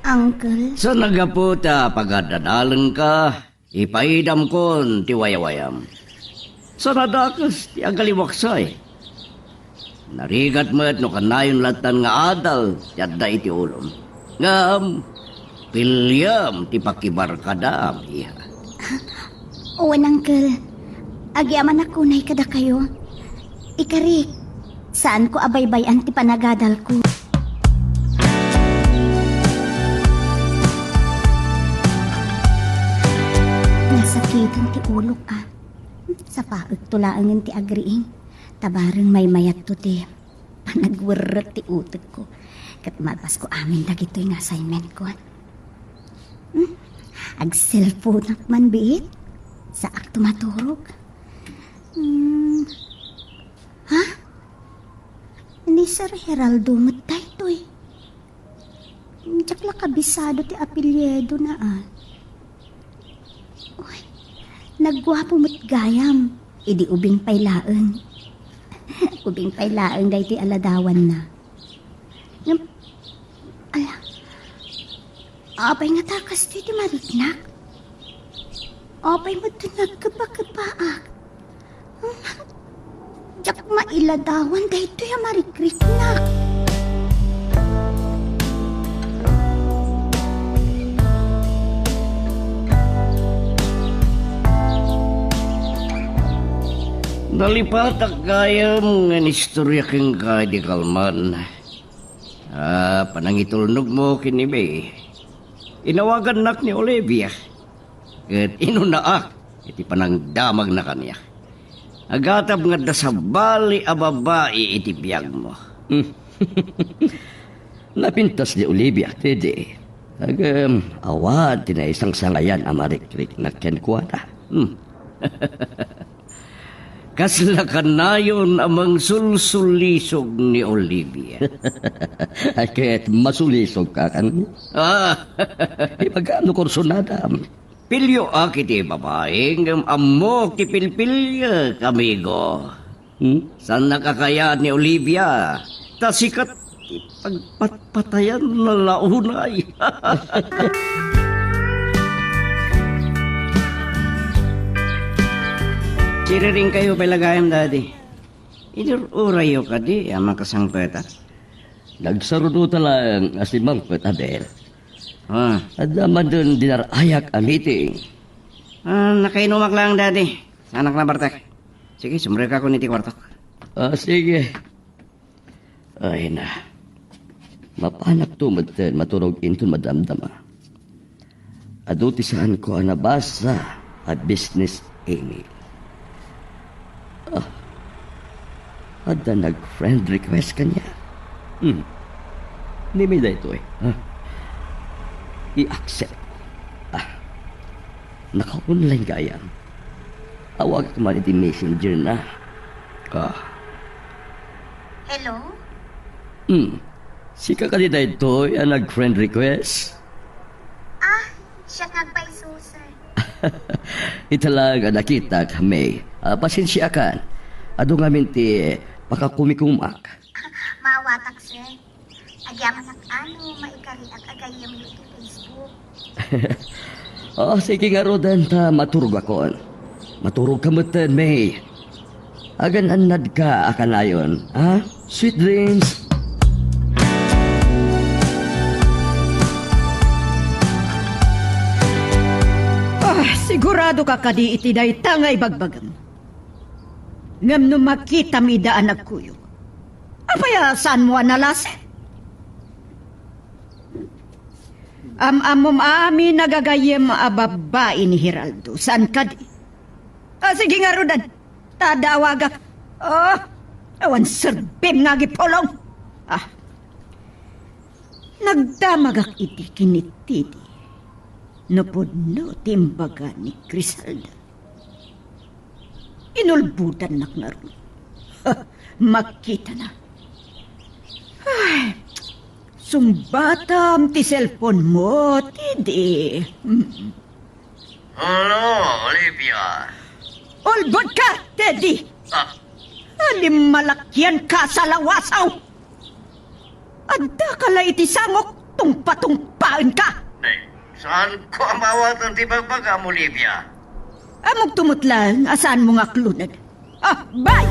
Uncle? Sa nagapu ta pagadadalengka, ipaidamkon ti wayawayam. Sa nadakes ti agaliwaksay. Narigat met no kanayon lattan nga adal ti adda iti ulom. Ngem, piliem ti pakibarkadam, iha. Wen, uncle. Agyamanak unay kadakayo. Ikarik, saanko a baybay-an ti panagadalko. Nasakitan ti ulok, a. Sapaekto laengen ti agriing. Ta bareng maymayatto ti panagwerrek ti utekko ket malpasko amin dagitoy nga assignmentko. Hmm? Agselponak man biit? Saakto maturog. Hmm. Ha? Ni Sir Geraldo met daytoy. Diak la kabisado ti apelyidona, a. Uy, nagguapo met gayam. Idi ubing pay laeng. Ubing pay laeng daytoy a ladawanna. Ngem, ala, apay ngata kastoy ti mariknak? Apay met ti nagkepakepaak? Diak mailadawan daytoy a marikriknak. Nalipatak gayam nga inistorya kenka idi kalman. Ah, panangitulnogmo ken ni May. Inawagannak ni Olivia. Ket inunaak iti panangdamagna kaniak. Agatab nga adda sabali a babai iti biagmo. Hmm. Napintas ni Olivia, Teddy. Ngem, awan ti naisangsangayan a marikriknak kenkuana. Hmm. Kasla kanayon a mangsulsulisog ni Olivia. Ay, ket masulisog ka kan? Ah. Ibagam no kursunada. Pilioak iti babai ngem ammok ti pilpiliek, amigo. Hmm? Saannak a kayat ni Olivia, ta sikat Pagpatpatayan na la unay. Siriring kayo pay la gayam, Daddy. Inur-urayyo kadi a makasangpet, a? Nagsaruno ta laeng a si Mangpet, Abel. Ah. Adda man din dinarayak a meeting. Ah, nakainumak lang, Daddy. Saanak laeng bartek. Sige, sumrekak iti kuartok. Ah, sige. Ay na. Mapanakto metten maturog inton madamdama. Adu ti saanko a nabasa a business email. Ah, adda nag-friend request kaniak. Hmm. Ni May daytoy, ha? I-accept. Ah, naka-online gayam. Awagak man iti messenger na. Ah. Hello? Hmm. Sika kadi daytoy a nag-friend request? Ah, siak nga agpayso, sir. Ita laeng a nakitak, May. Ah, pasensiakan. Adu ngamin ti pakakumikumak. Maawatak, sir. Agyamanak no maikariak a gayyemyo iti Facebook. Oh, sige ngaruden ta maturogakon. Maturogka metten, May. Agan-annadka a kanayon, ha? Sweet dreams. Ah, siguradoka kadi iti dayta nga ibagbagam? Ngem no makitam ida a nagkuyog, apay a saanmo a nalasin? Am-ammom amin a gagayyem a babbai ni Geraldo, saan kadi? Ah, sige ngaruden, ta adda awagak. Oh, awan serbim nga agipulong. Ah. Nagdamagak iti kinitidi no pudno ti imbaga ni Crisalda. Inulbodannak ngarud. Ha, makitana. Ay, sungbatam ti cellphone mo, Teddy. Mm. Hello, Olivia. Ulbodka, Teddy! Ah. Alim malakian ka sa lawasaw! Adda ka la iti sangok, tungpa-tungpaenka! Nay, saanko a maawatan ti bagbagam, Olivia? Ammok met laeng a saanmo nga akloned. Ah, bye!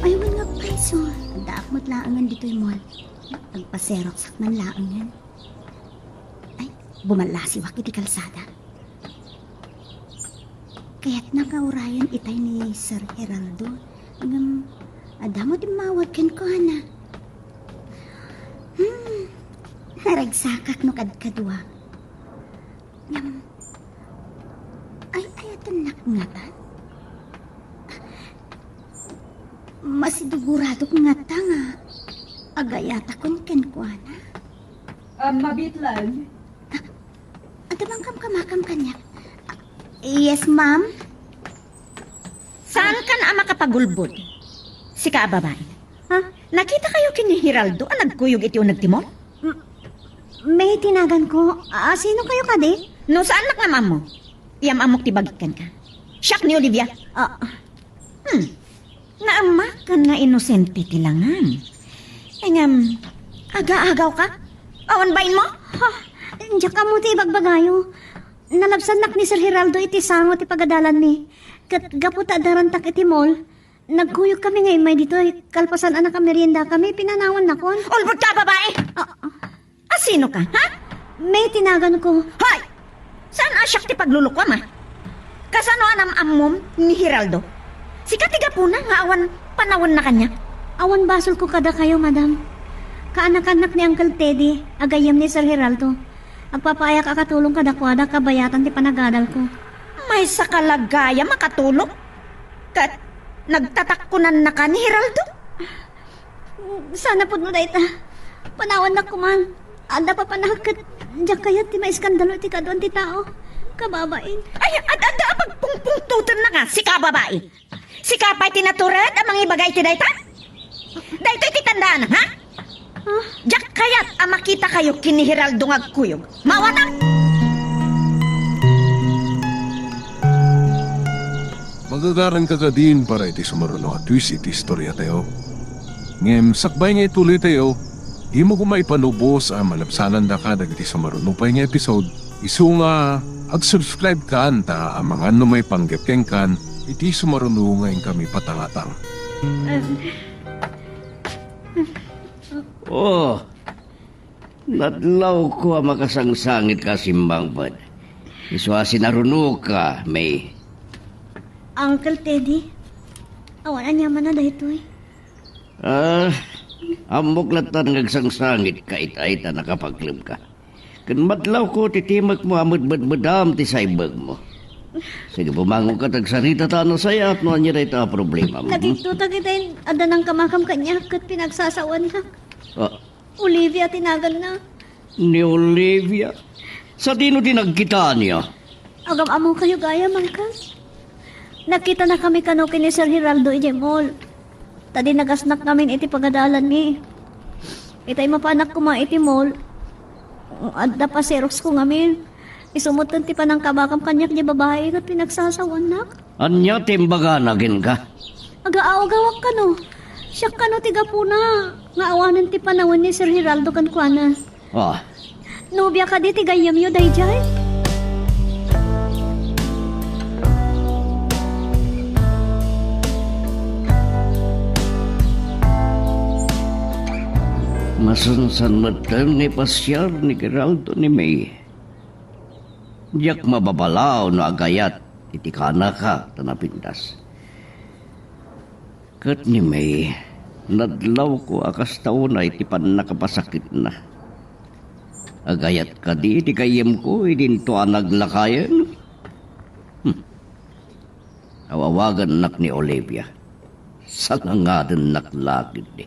Ay, wen nga payso. Addaak met laengen ditoy mall. Agpaseroksak man laengen. Ay, bumallasiwak iti kalsada. Kayatna nga urayen itay ni Sir Geraldo. Ngem, adda met immawat kenkuana. Hmm, naragsakak no kadkaduak. Ngem, ay-ayatennak ngatan? Masiguradok ngata nga agayatakon kenkuana. Ah, mabiit laeng. Ah, adda man kamkamakam kaniak. Yes, ma'am? Saankan a makapagulbod? Sika a babai. Ha? Nakitakayo ken ni Geraldo a nagkuyog iti uneg ti mall? M-, May ti naganko. Ah, sino kayo kadi? No saannak nga maammo, iam-ammok ti bagik kenka. Siak ni Olivia. Ah. Hmm. Naammakan nga inosente ti langan. Ngem, aga-agawka? Awan bainmo? Ha? Diak ammo ti ibagbagayo. Nalabsannak ni Sir Geraldo iti sango ti pagadalanmi. Ket gapu ta adda rantak iti mall, nagkuyogkami nga immay ditoy. Kalpasan a nakameriendakami, pinanawannakon. Ulbodka a babai! Ah, ah. A sinoka, ha? May ti naganko. Hoy! Saan a siak ti paglulukuam, a? Kasano a nam-ammom ni Geraldo? Sika ti gapuna nga awan panawenna kaniak? Awan basolko kadakayo, madam. Kaanakannak ni Uncle Teddy a gayyem ni Sir Geraldo. Agpapaayak a katulong kadakuada kabayatan ti panagadalko. Maysaka la gayam a katulong? Ket nagtatakkonannaka ni Geraldo? Sana pudno dayta. Panawannak koma. Adda papanahak ket diak kayat ti maiskandalo iti kaduan ti tao. Kababain. Ay, ad-, adda a pagpungpungtotennaka, sika babai. Sika pay ti natured a mangibaga iti dayta? Daytoy ti tandaana, ha? Ah? Diak kayat a makitakayo ken ni Geraldo nga agkuyog. Maawatak! Agagaranka kadin para iti sumaruno a twist iti istoriatayo. Ngem sakbay nga ituloytayo, dimo koma ipanubos a malabsanandaka dagiti sumaruno pay nga episode. Isu nga ag-subscribe kan ta amangan no maipanggep kenkan iti sumaruno nga inkami patangatang. Oh, nadlawko a makasangsangitka a simmangpet. Isu a sinarunoka, May. Uncle Teddy, awan aniamanna daytoy. Ah, ammok latta nga agsangsangitka itay ta nakapaklebka. Ken madlawko ti timekmo a medmedmedam ti saibegmo. Sige, bumangonka ta agsarita ta no sayat no ania dayta a problemam. Nagigtutak iti adda nangkamakam kaniak ket pinagsasawannak. Ah. Olivia ti naganna. Ni Olivia? Sadino ti nagkitana? Agam-ammokayo gayam, Uncle. Nakitanakami kano ken ni Sir Geraldo idiay mall. Ta dinagasnak ngamin iti pagadalanmi. Itay mapanak koma iti mall, adda pa-xeroxko ngamin. Isu metten ti panangkabakam kaniak diay babai ket pinagsasawannak. Ania ti imbagana kenka? Agaawgawak kano. Siak kano ti gapuna nga awanen ti panawen ni Sir Geraldo kenkuana. Ah. Nobia kadi ti gayyemyo daydiay? Masansan metten nga ipasiar ni Geraldo ni May. Diak mababalaw no agayat iti kaanakak ta napintas. Ket ni May, nadlawko a kasta unay ti pannakapasakitna. Agayat kadi ti gayyemko idinto a naglakayen? Hmm. Aw-awagannak ni Olivia. Salangadennak la ketdi.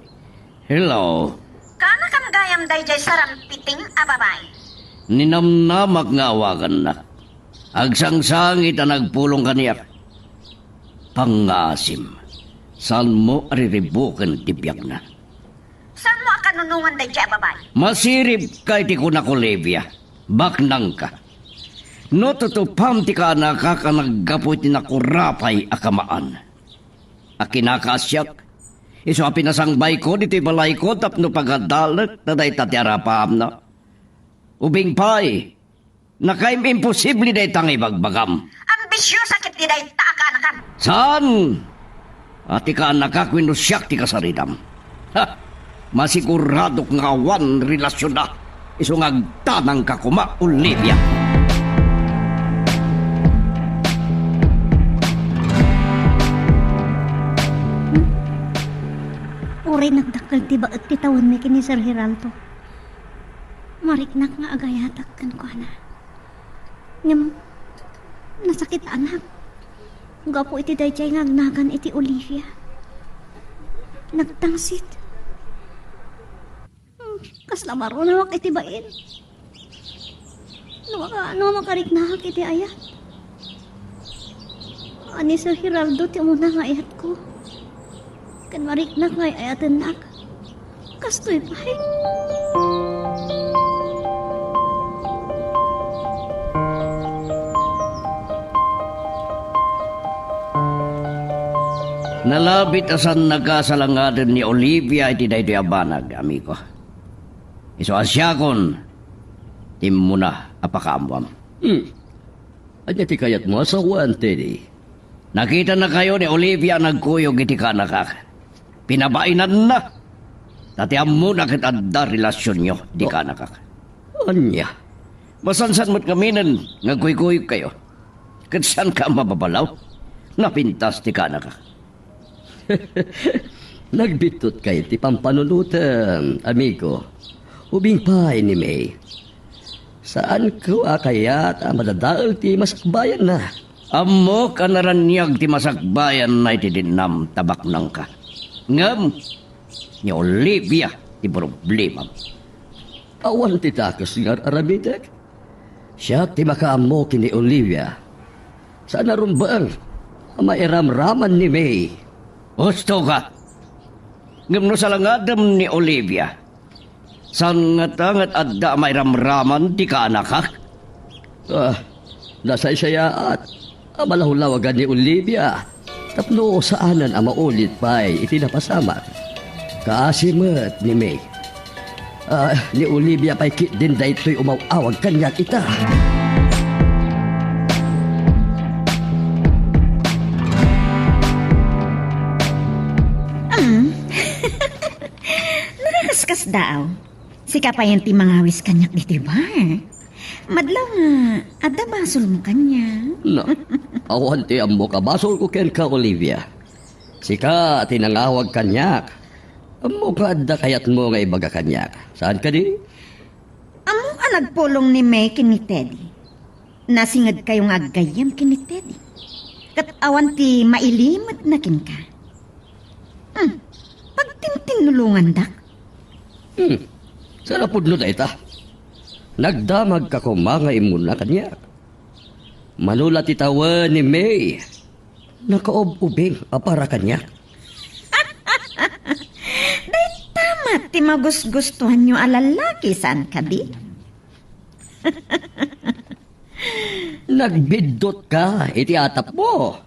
Hello. Kaanakam gayam daydiay sarampiting a babai? Ninamnamak nga awagannak. Agsangsangit a nagpulong kaniak. Pangngaasim, saanmo a riribuken ti biagna. Saanmo a kanunongan daydiay a babai? Masiribka iti kunak, Olivia. Baknangka. No tutupam ti kaanakak a naggapu iti nakurapay a kamaan a kinakaasiak, isu a pinasangbayko ditoy balayko tapno pagadalek ta dayta ti arapaamna. Ubing pay, nakaim-imposible dayta nga ibagbagam. Ambisiosa ketdi dayta a kaanakam. Saan? A ti kaanakak wenno siak ti kasaritam. Ha! Masiguradok nga awan relasionna. Isu nga agtanangka koma, Olivia. Uray nagdakkel ti baet ti tawenmi ken ni Sir Geraldo. Mariknak nga agayatak kenkuana. Ngem, nasakitanak. Gapu iti daydiay nga agnagan iti Olivia. Nagtangsit. Hmm, kasla marunawak iti bain. No maka-, no makariknak iti ayat. A ni Sir Geraldo ti umuna nga ayatko. Ken mariknak nga ay-ayatennak. Kastoy pay. Nalabit a saannaka a salangaden ni Olivia iti daytoy a banag, amigo. Isu a siakon ti immuna a pakaammoam. Hmm. Ania ti kayatmo a sawen, Teddy? Nakitanakayo ni Olivia a nagkuyog iti kaanakak. Pinabainanna. Ta ti ammona ket adda relasionyo iti kaanakak. Ania? Masansan met ngaminen nga agkuykuyogkayo. Ket saanka a mababalaw? Napintas ti kaanakak. Nagbittotka iti pampanunotem, amigo. Ubing pay ni May. Saanko a kayat a madadael ti masakbayanna. Ammok a naraniag ti masakbayanna iti dinnam ta baknangka. Ngem, ni Olivia ti problemam. Awan ti dakes nga ar-aramidek. Siak ti makaammo ken ni Olivia. Saan a rumbeng a mairamraman ni May. Husto ka! Ngem no salangadem ni Olivia, saan ngata nga adda a mairamraman ti kaanakak? Ah, nasaysayaat a malawlawagan ni Olivia Tapno saanen a maulit pay iti napasamak. Kaasi met ni May. Ah, ni Olivia pay ketdin daytoy umaw-awag kaniak ita. Mm. Nakakaskas daaw. Sika payen ti mangawis kaniak ditoy bar. Madlaw nga, adda basolmo kaniak. Na, awan ti ammok a basolko kenka, Olivia. Sika ti nangawag kaniak. Ammok nga adda kayatmo nga ibaga kaniak. Saan kadi? Ammok a nagpulong ni May ken ni Teddy. Nasingedkayo nga aggayyem ken ni Teddy. Ket awan ti mailimetna kenka. Hmm, pagtintinnulongandak. Hmm, saan a pudno dayta? Nagdamagka koma nga immuna kaniak. Mano la ti tawen ni May, nakaub-ubing a para kaniak. Dayta met ti magusgustoanyo a lalaki, saan kadi? Nagbiddutka iti atapmo.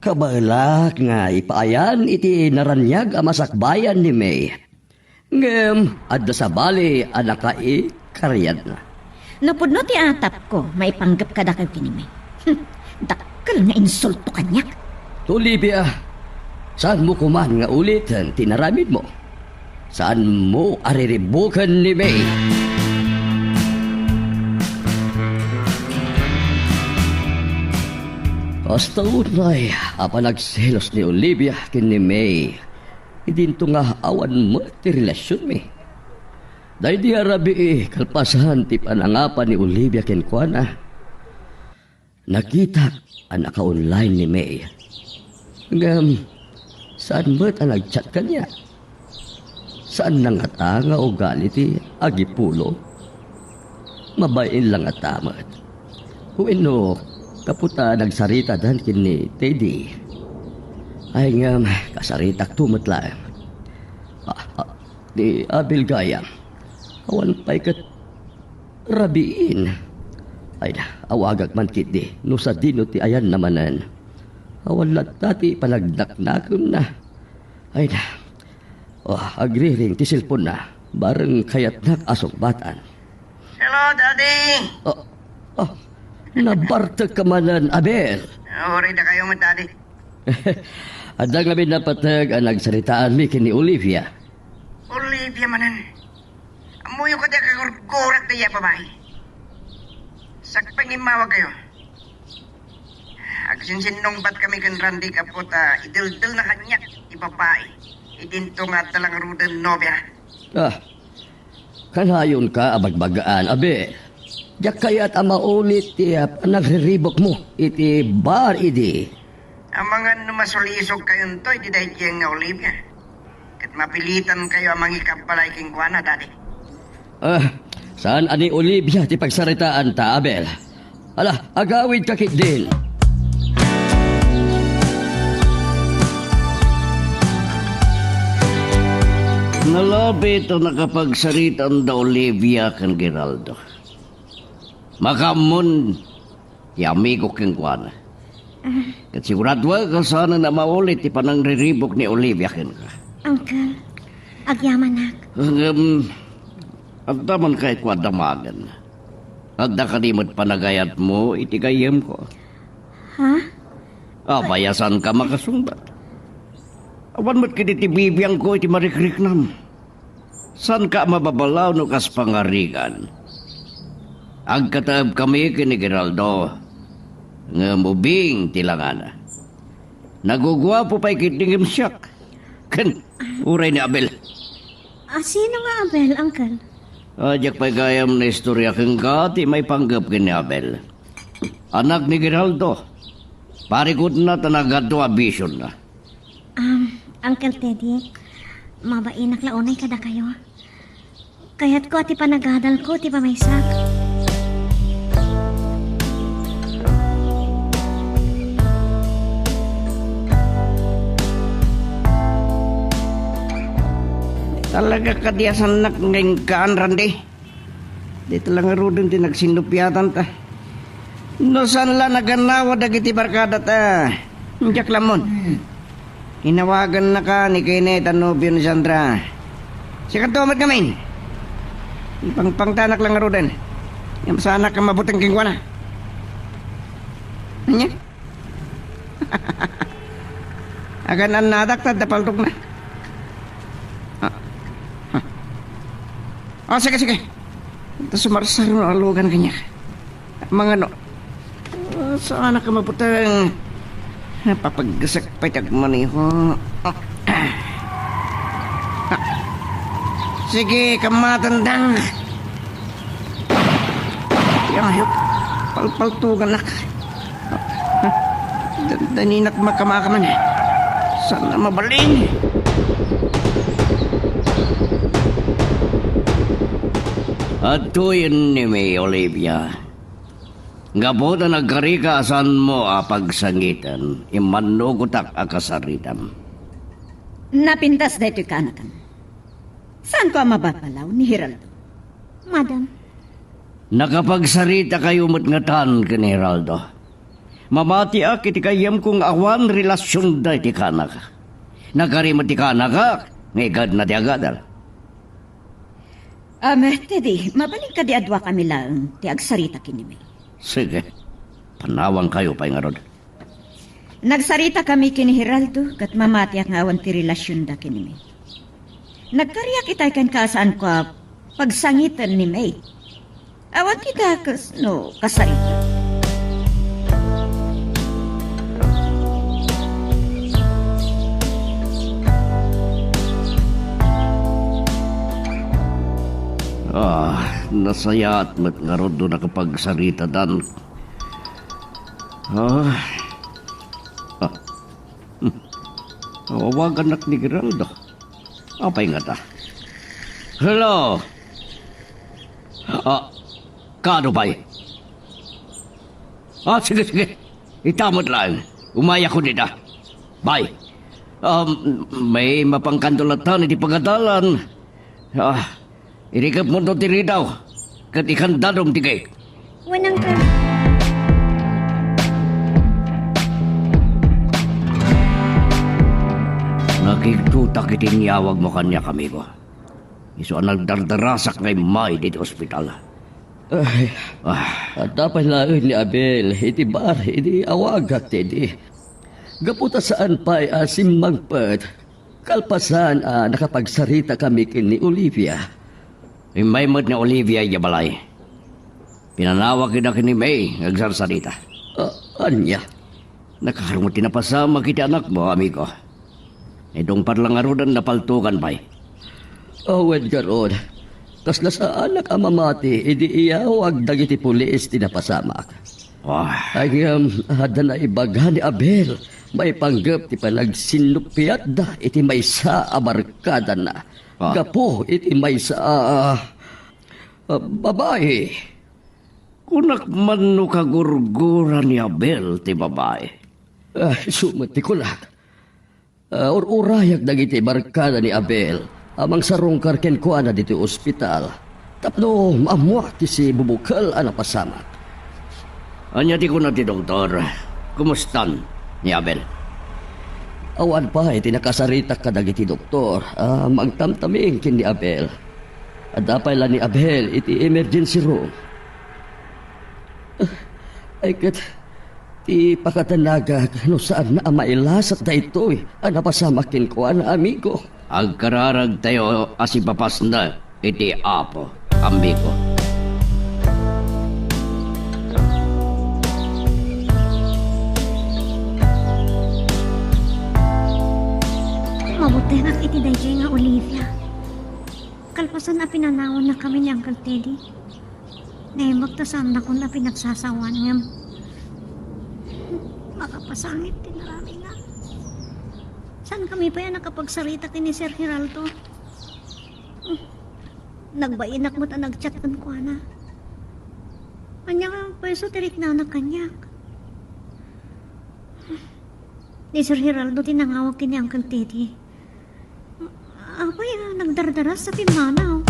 Kabaelak nga ipaayan iti naraniag a masakbayan ni May. Ngem adda sabali a nakaikariatna. No pudno ti atapko, maipanggep kadakayo ken ni May. Hmm, dakkel nga insulto kaniak. Olivia, saanmo koman nga uliten ti inaramidmo? Saanmo a riribuken ni May? Kasta unay a panagselos ni Olivia ken ni May, idinto nga awan met ti relasionmi. Daydi a rabii kalpasan ti panangapa ni Olivia kenkuana, nakitak a naka-online ni May. Ngem saan met a nag-chat kaniak. Saanna ngata nga ugali ti agipulo? Mabain la ngata met. Wenno, gapu ta nagsaritadan ken ni Teddy. Ay ngem, kasaritakto met laeng. Ah, ah, ni Abel gayam, awan pay ket rabiin. Ay na, awagak man ketdi no sadino ti ayanna manen. Awan latta ti panagdaknakemna. Ay na. Oh, agriring ti cellphone-na. Bareng kayatnak a sungbatan. Hello, Daddy! Oh, oh, nabartek ka manen, Abel. Uray dakayo met, Daddy. Adda ngamin napateg a nagsaritaanmi ken ni Olivia. Olivia manen. Ammoyo kadi a kagurgurak daydi a babai. Sakbay nga immawagkayo, agsinsinnungbatkami ken Randy gapu ta ideldelna kaniak ti babai idinto nga adda la ngaruden nobia. Ah, kanayonka a bagbagaan, Abel. Diak kayat a maulit ti, ah, panagriribukmo iti bar idi. Amangan no masulisogkayonto iti daydiay nga Olivia, ket mapilitankayo a mangikabbalay kenkuana, Daddy. Ah, saan a ni Olivia ti pagsaritaanta, Abel? Ala, agawidka ketdin. Nalabi ta nakapagsaritaan da Olivia ken Geraldo. Makaammon ti amigo kenkuana. Ah. Ket siguradoek a saanen a maulit ti panangriribuk ni Olivia kenka. Uncle, agyamanak. Ngem, adda man kayatko a damagen. Adda kadi met panagayatmo iti gayyemko? Ha? Apay a saanka makasungbat? Awan met kadi ti bibiangko iti marikriknam. Saanka a mababalaw no kas pangarigan? Agkataebkami ken ni Geraldo, ngem ubing ti langana. Naguguapo pay ketdi ngem siak. Ken, uray ni Abel. Ah, sino nga Abel, Uncle? Ah, diak pay gayam naistorya kenka ti maipanggep ken ni Abel. Anak ni Geraldo. Parikutna ta nagadu a bisiona. Um, Uncle Teddy, mabainak la unay kadakayo. Kayatko a ti panagadalko ti pamaysak. Talaga kadi a saannak nga inkaan, Randy? Dayta la ngaruden ti nagsinnupiatan ta. No saan la nagannawa dagiti barkadata, Diak lammon. Hmm. Inawagannaka ni Kenneth a nobio ni Sandra. Sika to met ngamin. Ipangpangtanak la ngaruden. Ngem saanak a mabuteng kenkuana. Ania? Agan-annadak ta adda paltokna. Ah. Ah. Oh, sige, sige. Ta sumarsar no alugan kaniak. Mangano? Ah, saanak a mabuteng. Napapaggasak pay ti agmaneho. Ah. Sige, kammatandang. Ti ayop, palpaltuganak. Dandaninak makamakaman. Saan a mabalin? Adtoyen ni May, Olivia. Gapu ta nagkarika a saanmo a pagsangiten, immannugotak a kasaritam. Napintas daytoy kaanakan. Saanko a mababalaw ni Geraldo? Madam. Nakapagsarita kayo met ngatan ken ni Geraldo. Mamatiak iti gayyemko nga awan relasionda iti kanak. Nagkari met ti kanak, nga igadna ti agadal. Am, Teddy, mabalin kadi a duakami laeng ti agsarita ken ni May? Sige. Panawankayo pay ngarud. Nagsaritakami ken ni Geraldo ket mamatiak nga awan ti relasionda ken ni May. Nagkariak itay kenka a saanko a pagsangiten ni May. Awan ti dakes no kasarita. Ah, nasayaat met ngarud no nakapagsaritadan. Ah. Ah. Hmm. Awagannak ni Geraldo. Apay ngata? Hello? Ah, kaano pay? Ah, sige, sige. Ita met laeng. Umayakon ita. Bye. Um, May, mapangkanto latta iti pagadalan. Ah, irikepmonto ti ridaw, ket ikandadom ti cake. Wen, Uncle. Nakigtotak iti inyawagmo kaniak, amigo. Isu a nagdardarasak nga immay ditoy ospital. Ay, ah, adda pay laeng ni Abel iti bar idi awagak, Teddy. Gapu ta saan pay a simmangpet, kalpasan a nakapagsaritakami ken ni Olivia. Immay met ni Olivia idiay balay. Pinanawak ida ken ni May nga agsarsarita. Ah, ania? Nakaharmo ti napasamak iti anakmo, amigo. Ni dungpat la ngaruden, napaltogan pay. Awan ngarud. Kasla saanak a mamati idi iyawag dagiti pulis ti napasamak. Ah. Ay, ngem, adda naibaga ni Abel maipanggep ti panagsinnuppiatda iti maysa a barkadana. Ah. Gapu iti maysa a, a babai. Kunak man no kagurgura ni Abel ti babai. Ah, isu met ti kunak. Ah, ur-urayak dagiti barkada ni Abel a mangsarungkar kenkuana ditoy ospital tapno maammoak ti sibubukel a napasamak. Ania ti kuna ti doktor? Kumustan ni Abel? Awan pay ti nakasaritak kadagiti doktor a mangtamtaming ken ni Abel. Adda pay la ni Abel iti emergency room. Ay ket, ti pakadanagak no saanna a mailasat daytoy a napasamak kenkuana, amigo. Agkararagtayo a sipapasnek iti Apo, amigo. Mabutengak iti daydiay nga Olivia. Kalpasan a pinanawannakami ni Uncle Teddy, naimbag ta saannakon a pinagsasawan ngem makapasangit ti naaramidna. Saankami pay a nakapagsarita ken ni Sir Geraldo. Nagbainak met a nag-chat kenkuana. Ania pay isu ti riknana kaniak? Ni Sir Geraldo ti nangawag ken ni Uncle Teddy. Apay a nagdardaras a pimmanaw?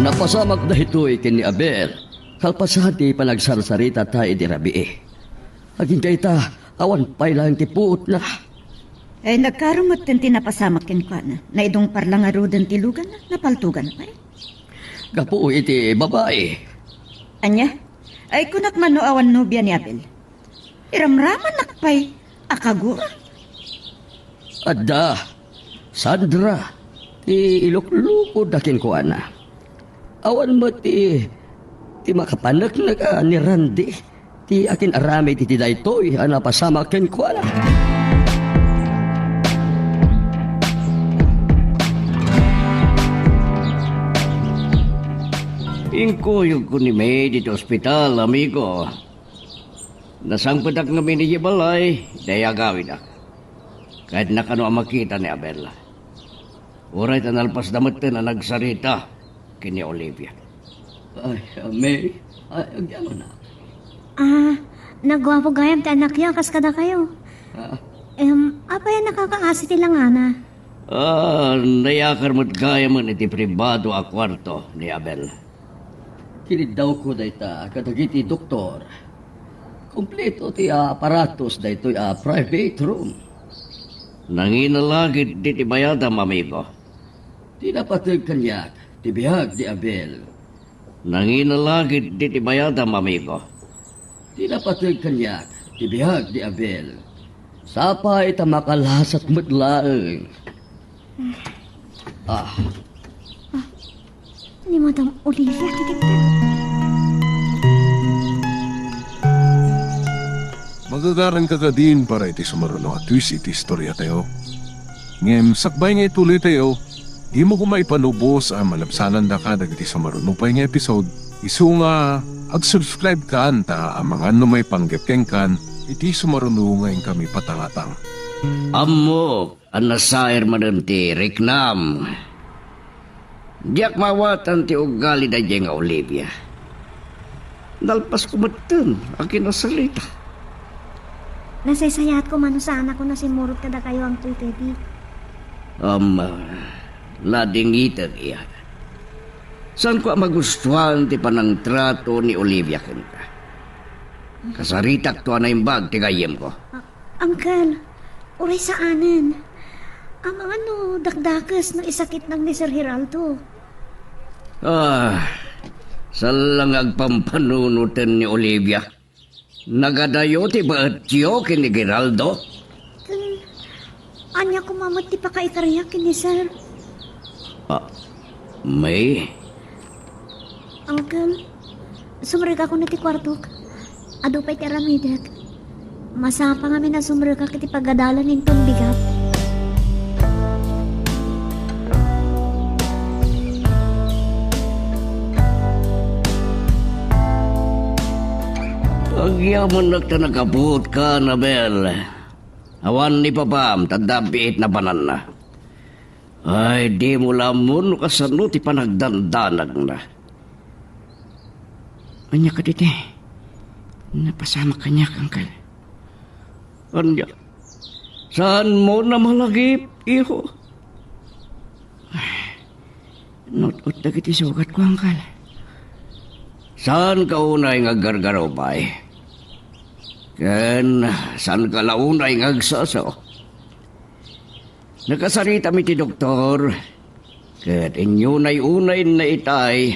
Napasamak daytoy ken ni Abel. Kalpasan ti panagsarsarita ta idi rabii. Agingga ita, awan pay laeng ti puotna. Eh, nagkaaro metten ti napasamak kenkuana. Naidungpar la ngaruden ti luganna, napaltogan pay. Gapu iti babai. Ania? Ay, kunak man no awan nobia ni Abel. Iramramanak pay a kagura. Adda, Sandra, ti iluklukodda kenkuana. Awan met ti, ti makapaneknek a ni Randy ti akin-aramid iti daytoy a napasamak kenkuana. Inkuyogko ni May ditoy ospital, amigo. Nasangpetak ngamin idiay balay, dayta agawidak. Kayatna kano a makita ni Abel. Uray ta nalpasda metten a nagsarita ken ni Olivia. Ay, May, ay, agyamanak. Ah, naguapo gayam ti anakyo, kas kadakayo. Ah. Em, apay a nakakaasi ti langana? Ah, nayakar met gayamen iti pribado a kuarto ni Abel. Kiniddawko dayta kadagiti doktor. Kompleto ti aparatos daytoy a private room. Nangina la ketdi ti bayadam, amigo. Ti napateg kaniak ti biag ni Abel. Nangina la ketdi ti bayadam, amigo. Ti napateg kaniak ti biag ni Abel. Sapay ta makalasat met laeng. Ah. Ah, ni Madam Olivia ti dikta. Magagaranka kadin para iti sumaruno a twist iti istoriatayo. Ngem sakbay nga ituloytayo, dimo koma ipanubos a malabsanandaka dagiti sumaruno pay nga episode, isu nga ag-subscribe kan ta amangan no maipanggep kenkan iti sumaruno nga inkami patangatang. Ammok a nasair manen ti riknam. Diak maawatan ti ugali daydiay nga Olivia. Nalpasko metten a kinasarita. Nasaysayaat koma no saanakon a simmurot kadakayo, Uncle Teddy. Am, ladingitek, iya. Saanko a magustuan ti panangtrato ni Olivia kenka. Kasaritakto a naimbag ti gayyemko. Ah, Uncle, uray saanen. Amangan no dakdakes no isakitnak ni Sir Geraldo. Ah, saan la nga agpampanunoten ni Olivia. Nagadayo ti baetyo ken ni Geraldo? Ken ania koma met ti pakaikariak ken ni Sir? Ah, May? Uncle, sumrekakon iti kuartok. Adu pay ti aramidek. Masapa ngamin a sumrekak iti pagadalan inton bigat. Agyamannak ta nakapuotka, Anabel. Awan ni papam, ta adda biit napananna. Ay, dimo la ammo no kasano ti panagdandanagna. Ania kadi ti napasamak kaniak, Uncle? Ania? Saanmo a malagip, iho? Ay, nut-ot dagiti sugatko, Uncle. Saanka unay nga aggargarupay? Ken saanka la unay nga agsaso? Nakasaritami ti doktor, ket inyunay-unayna itay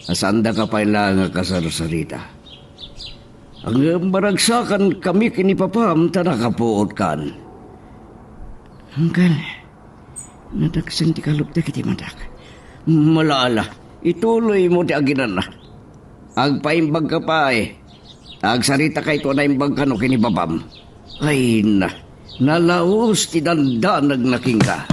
a saandaka pay la nga kasarsarita. Ngem maragsakankami ken ni papam ta nakapuotkan. Uncle, nadagsen ti kalub dagiti madak. Ala, ala, ituloymo ti aginana. Agpaimbagka pay. Agsaritakayto a naimbag kano ken ni papam. Ay na, nalaus ti dandanagna kenka.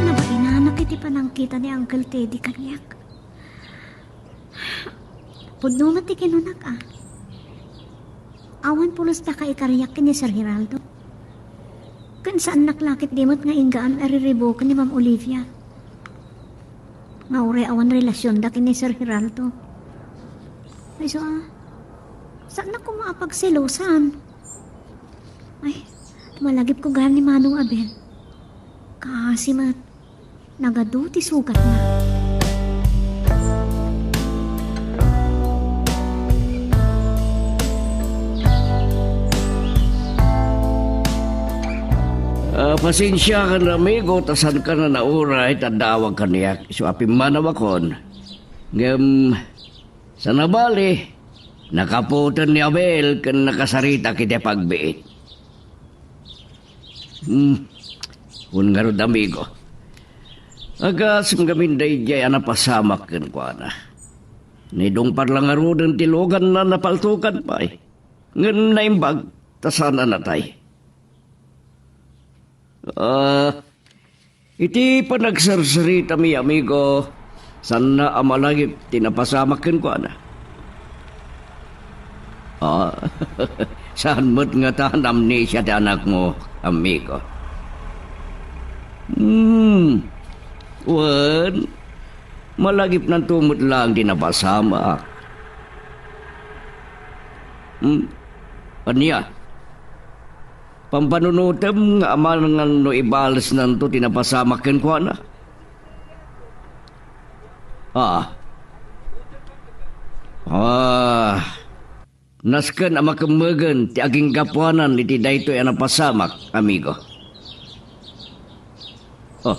Nabainanak iti panangkita ni Uncle Teddy kaniak. Pudno met ti kinunak, a. Awan pulos ta kaikariak ken ni Sir Geraldo. Ken saannak la ketdi met nga inggaan a riribuken ni Ma'am Olivia. Nga uray awan relasionda ken ni Sir Geraldo. Ay, so, a, saannak koma a pagselosan. Ay, malagipko gayam ni Manong Abel. Kaasi met. Nagadu ti sugatna. Ah, pasensiakan, amigo, ta saanka a nauray ta adda awag kaniak. Isu a pimmanawakon. Ngem, saan a bali, nakapuoten ni Abel ken nakasaritak iti pagbiit. Hmm. Wen ngarud, amigo. Agasem ngamin daydiay a napasamak kenkuana. Nidungpar la ngaruden ti luganna, napaltokan pay. Ngem naimbag, ta saan a natay. Ah, iti panagserseritami, amigo, saanna a malagip ti napasamak kenkuana. Ah, saan met ngata a naamnesia ti anakmo, amigo? Hmm, wen, malagipnanto met laeng ti napasamak. Hmm, ania? Pampanunotem nga amangan no ibalesnanto ti napasamak kenkuana? Ah. Ah. Nasken a makemmegen ti aginggapuanan iti daytoy a napasamak, amigo. Oh.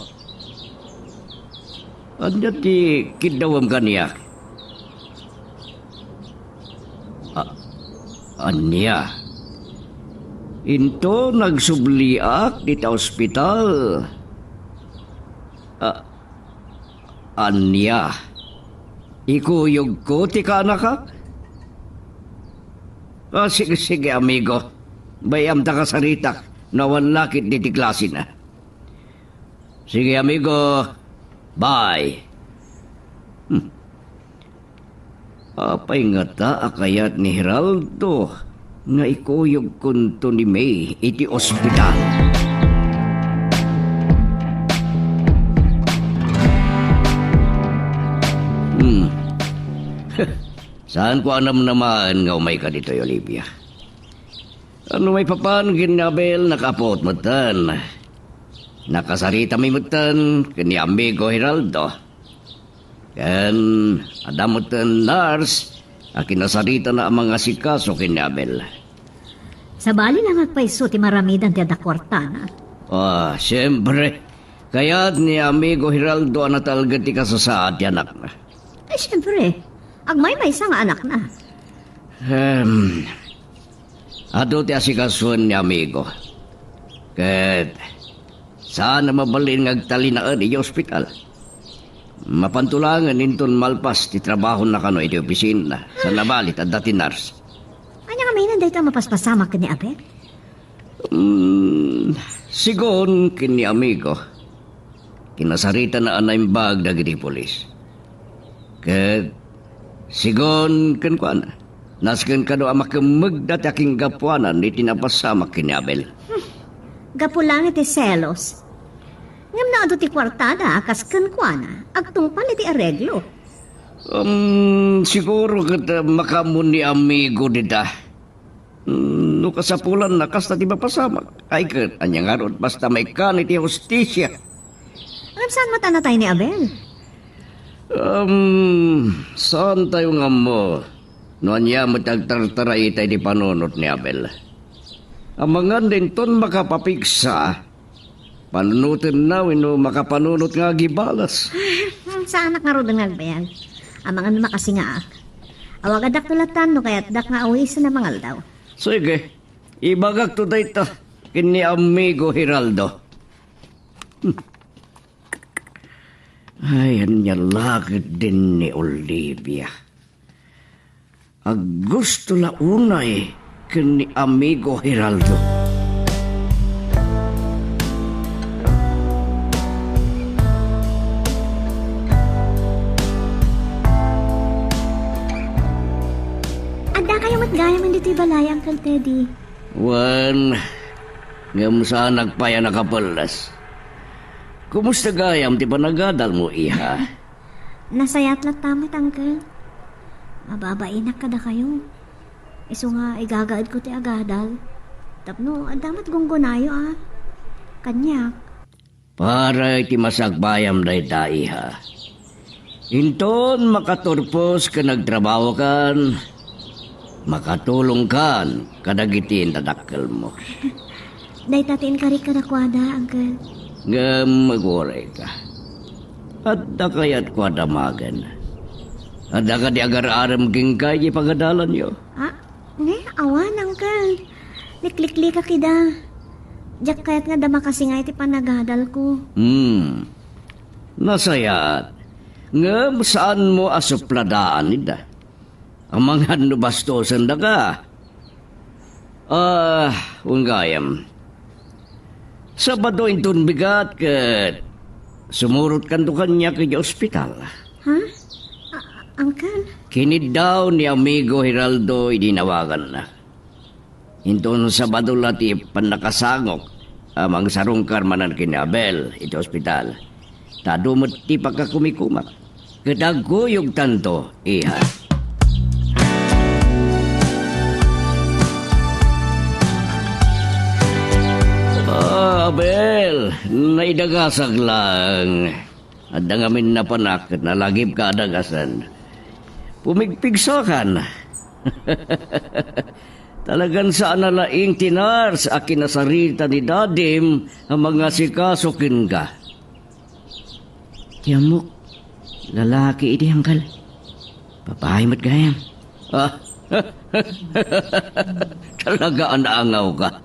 Ania ti kiddawem kaniak? A-, ania? Inton nagsubliak dita ospital. A-, ania? Ikuyogko ti kaanakak? Ah, sige, sige, amigo. Bay-am ta kasaritak no awan lakit diti klasina. Sige, amigo. Bye. Hmm. Apay ngata a kayat ni Geraldo nga ikuyogkonto ni May iti ospital? Hmm. Saanko a namnamaen nga umayka ditoy, Olivia. Ano maipapan ken ni Abel, nakapuot metten. Nakasaritami metten ken ni amigo Geraldo. Ken adda metten nurse a kinasaritana a mangasikaso ken ni Abel. Sabali la nga agpayso ti maramidan ti adda kuartana. Ah, siempre. Kayat ni amigo Geraldo a natalged ti kasasaad ti anakna. Ay, siempre. Agmaymaysa nga anakna. Em, adu ti asikasoen ni amigo. Ket saan a mabalin nga agtalinaed iti ospital. Mapanto laengen inton malpas ti trabahona kano iti opisina. Saan a bali, adda ti nurse. Ania ngamin dayta a mapaspasamak ken ni Abel? Mm, sigun ken ni amigo, kinasaritana a naimbag dagiti pulis. Ket sigun kenkuana, nasken kano a makemmegda ti akinggapuanan iti napasamak ken ni Abel. Hmm. Gapu laeng iti selos. Ngem no adu ti kuartada a kas kenkuana, agtungpal iti areglo. Um, siguro ket, uh, makaammo ni amigo dita. Mm, no kasapulanna, kasta ti mapasamak. Ay ket, ania ngarud, basta maikkan iti hustisia. Ngem saan met a natay ni Abel? Um, saan tayo nga ammo no ania met ti agtartaraita iti panunot ni Abel. Amangan dinton makapapigsa, panunotenna wenno makapanunot nga agibales. Saanak ngaruden nga agbayag. Amangan makasingaak. Awagadakto latta no kayatdak nga awisen a mangaldaw. Sige, ibagakto dayta ken ni amigo Geraldo. Hmm. Ay, ania la ketdin ni Olivia. Aggusto la unay ken ni amigo Geraldo. Addakayo met gayam ditoy balay, Uncle Teddy. Wen, ngem saanak pay a nakapelles. Kumusta gayam ti panagadalmo, iha? Nasayaat latta met, Uncle. Mababainak kadakayo. Isu nga igagaedko ti agadal. Tapno adda met gunggonayo a. Kaniak. Para iti masakbayam dayta, iha. Inton makaturpos ken agtrabahokan, makatulongkan kadagiti nadakkelmo. Dayta ti inkarik kadakuada, Uncle. Ngem agurayka. Adda kayatko a damagen. Adda kadi agar-arem kenka iti pagadalanyo? Ah, ne, awan, Uncle. Likliklikak ida. Diak kayat nga adda makasingay iti panagadalko. Hmm. Nasayaat. Ngem saanmo a supladaan ida. Amangan no bastosendaka. Ah, wen gayam. Sabado inton bigat ket sumurotkanto kaniak idiay ospital. Ha? A-, Uncle? Kiniddaw ni Amigo Geraldo idi nawaganna. Inton Sabado la ti pannakasangok a mangsarungkar manen ken ni Abel iti ospital. Ta adu met ti pakakumikumak. Ket agkuyogtanto, iha. Ah, Abel, naidagasak lang. Adda ngamin napanak ket nalagipka a dagasen. Pumigpigsakan. Talagan saan a laing ti nurse a kinasarita ni Dadim a mangasikaso kenka. Ti ammok, lalaki idi, Uncle. Babai met gayam. Ah, talaga a naangawka.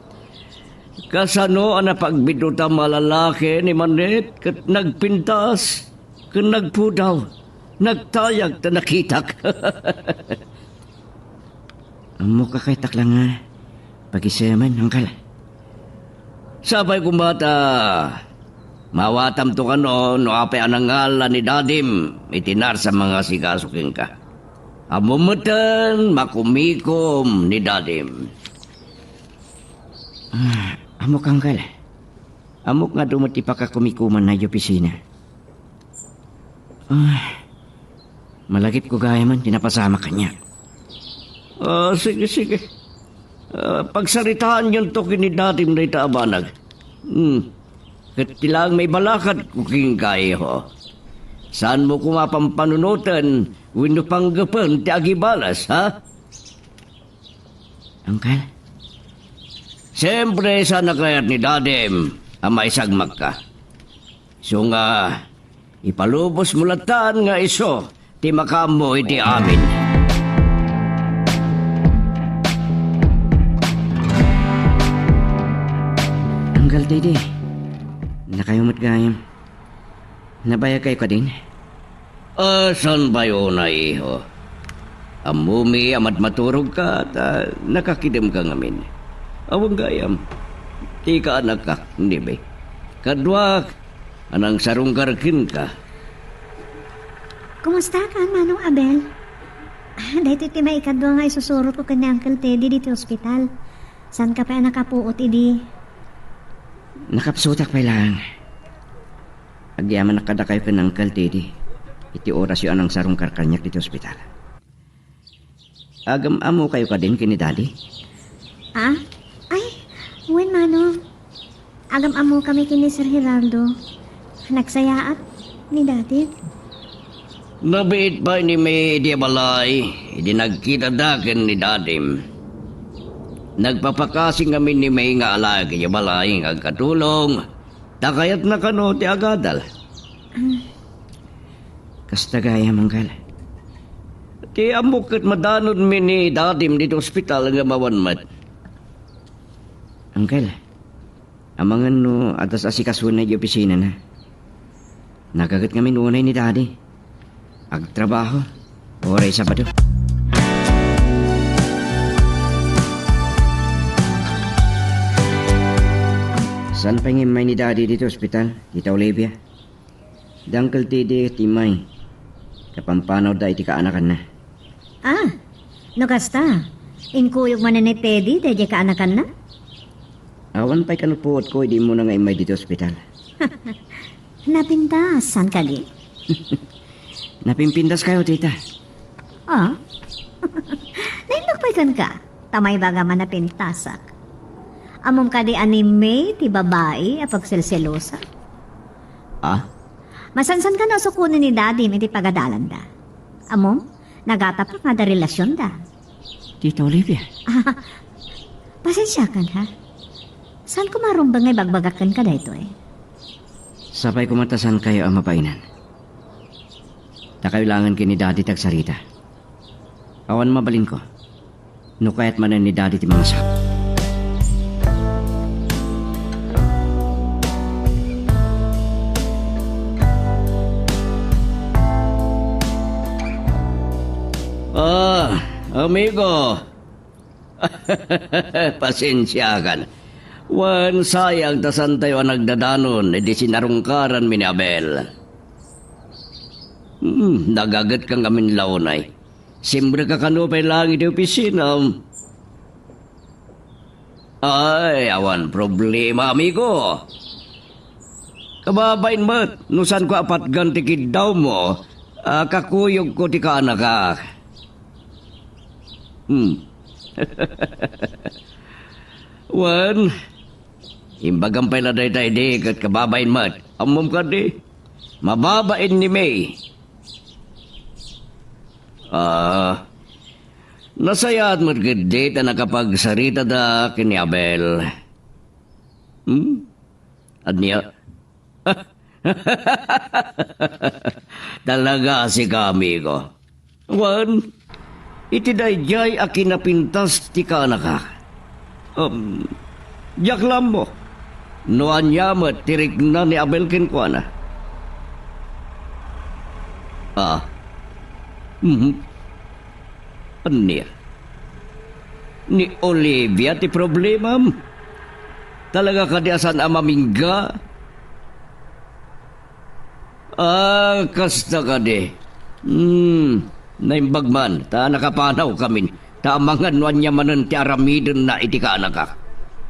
Kasano a napagbidutam a lalaki ni Manit ket nagpintas, ken nagpudaw, nagtayag ta nakitak. Ammok a kayatko lang nga pagisemen, Uncle. Sapay koma ta maawatamto kano no apay a nangala ni Dadim iti nurse a mangasikaso kenka. Ammom metten, makumikom ni Dadim. Ah, ammok, Uncle. Ammok nga adu met ti pakakumikomanna idiay opisina. Ah, malagipko gayamen ti napasamak kaniak. Ah, sige, sige. Ah, pagsaritaanyonto ken ni Dadim dayta a banag. Hmm. Ket ti laeng maibalakadko kenka, iho. Saanmo koma pampanunoten wenno panggepen ti agibales, ha? Uncle? Siempre, saan a kayat ni Dadim a maisagmakka. Isu nga, ipalubosmo lattan nga isu ti makaammo iti amin. Uncle Teddy, dakayo met gayam. Nabayagkayo kadin? Ah, saan pay unay, iho? Ammomi a madmaturogka ta nakakidemka ngamin. Awan gayam, ti kaanakkak, ni Be. Kaduak, a nangsarungkar kenka. Kumusta ka, Manong Abel? Ah, daytoy ti maikadua nga isusurotko ken ni Uncle Teddy ditoy ospital. Saanka pay a nakapuot idi? Nakapsutak pay laeng. Agyamanak kadakayo ken Uncle Teddy iti orasyo a nangsarungkar kaniak ditoy ospital. Agam-ammokayo kadin ken ni Daddy? Ah? Ay, wen, Manong. Agam-ammokami ken ni Sir Gerardo. Nagsayaat ni Daddy. Nabiit pay ni May idiay balay idi nagkitada ken ni Dadim. Nagpapakasi ngamin ni May nga alaek idiay balay nga agkatulong, ta kayatna kano ti agadal. Ah. Kasta gayam, Uncle. Ti ammok ket madanonmi ni Dadim ditoy ospital ngem awan met. Uncle, amangan no adda asikasona idiay opisinana. Nagaget ngamin unay ni Daddy. Agtrabaho. Uray Sabado. Saan pay nga immay ni Daddy ditoy ospital, Tita Olivia? Da Uncle Teddy ti immay. Kapampanawda iti kaanakanna. Ah, no kasta, inkuyog manen ni Teddy daydiay kaanakanna? Awan pay kano puotko idi immuna nga immay ditoy ospital. Napintas, saan kadi? Napimpintaskayo, tita. Ah? Naimbag pay kenka, ta maibagam a napintasak. Ammom kadi a ni May ti babai a pagselselosa? Ah? Masansan ka no sukonen ni Daddy iti pagadalanda. Ammom, nagatapak nga adda relasionda. Tita Olivia. Ah, pasensiakan, ha? Saan ko marumbeng nga ibagbagak kenka daytoy? Sapay koma ta saankayo a mabainan. Ta kayo laengen ken ni Daddy ti agsarita. Awan mabalinko. No kayat manen ni Daddy ti mangasawak. Ah, amigo. Pasensiakan. Wen, sayang ta saantayo a nagdadanon idi sinarungkaranmi ni Abel. Hmm, nagagetka ngamin la unay. Simreka kano pay laeng iti opisina. Ay, awan problema, amigo. Kababain met, no saanko a patgan ti kiddawmo, a kakuyogko ti kaanakak. Hmm. Wen, imbagam pay la dayta idi ket kababain met. Ammom kadi, mababain ni May. Ah, nasayaat met ketdi ta nakapagsaritada ken ni Abel. Hmm? Ania? Talaga a sika, amigo. Wen, iti daydiay a kinapintas ti kaanakak. Um, diak la ammo no ania met ti rikna ni Abel kenkuana. Ah. Mhm. Ania? Ni Olivia ti problemam? Talaga kadi a saan a mamingga? Ah, kasta kadi. Hmm, naimbag man, ta nakapanawkamin, ta amangan no ania manen ti aramidenna iti kaanakak.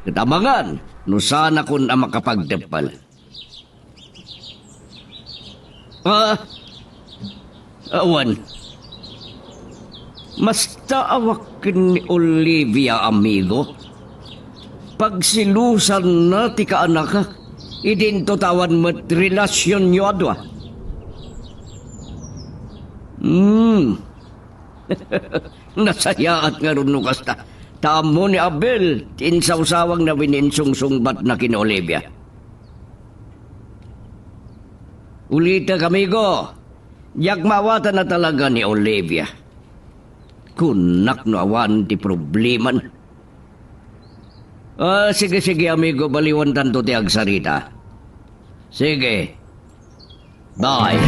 Ket amangan no saanakon a makapagteppel. Ah, awan. Mastaaak ken ni Olivia, amigo. Pagsilusanna ti kaanakak. Idinto ta awan met relasionyo a dua. Hmm. Nasayaat ngarud no kasta. Ta ammo ni Abel ti insawsawangna wenno insungsungbatna ken Olivia. Ulitek, amigo, diak maawatan a talaga ni Olivia. Kunak no awan ti problemana. Ah, sige, sige, amigo, baliwantanto ti agsarita. Sige. Bye.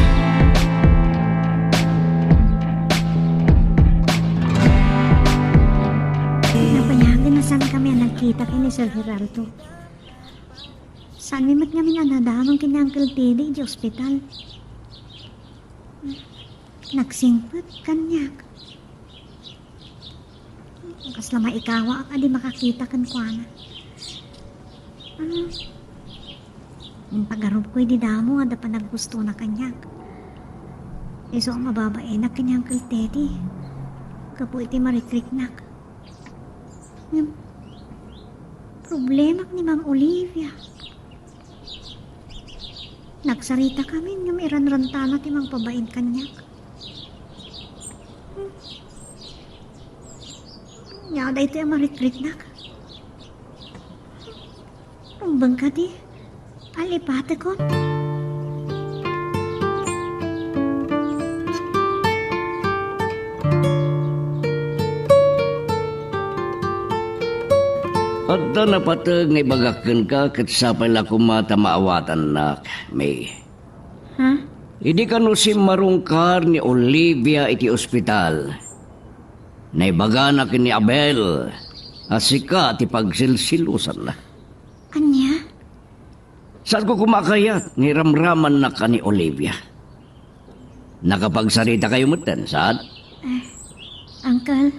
Napayagen a saankami a nagkita ken ni Sir Geraldo. Saanmi met ngamin a nadamag ken ni Uncle Teddy iti ospital. Nagsingpet kaniak. Kasla maikawaak a di makakita kenkuana. Ah, impagarupko idi damo nga adda panaggustona kaniak. Isu a mababainak ken ni Uncle Teddy gapu iti marikriknak. Ngem, problemak ni Ma'am Olivia. Nagsaritakamin ngem iranrantana ti mangpabain kaniak. Hmm. Ania daytoy a marikriknak? Rumbeng kadi? Alipatekon? Adda napateg nga ibagak kenka ket sapay la koma ta maawatannak, May. Ha? Idi kano simmarungkar ni Olivia iti ospital, naibagana ken ni Abel a sika ti pagsilsilusanna. Ania? Saanko koma a kayat nga iramramannak a ni Olivia. Nakapagsaritakayo metten, saan? Eh, Uncle.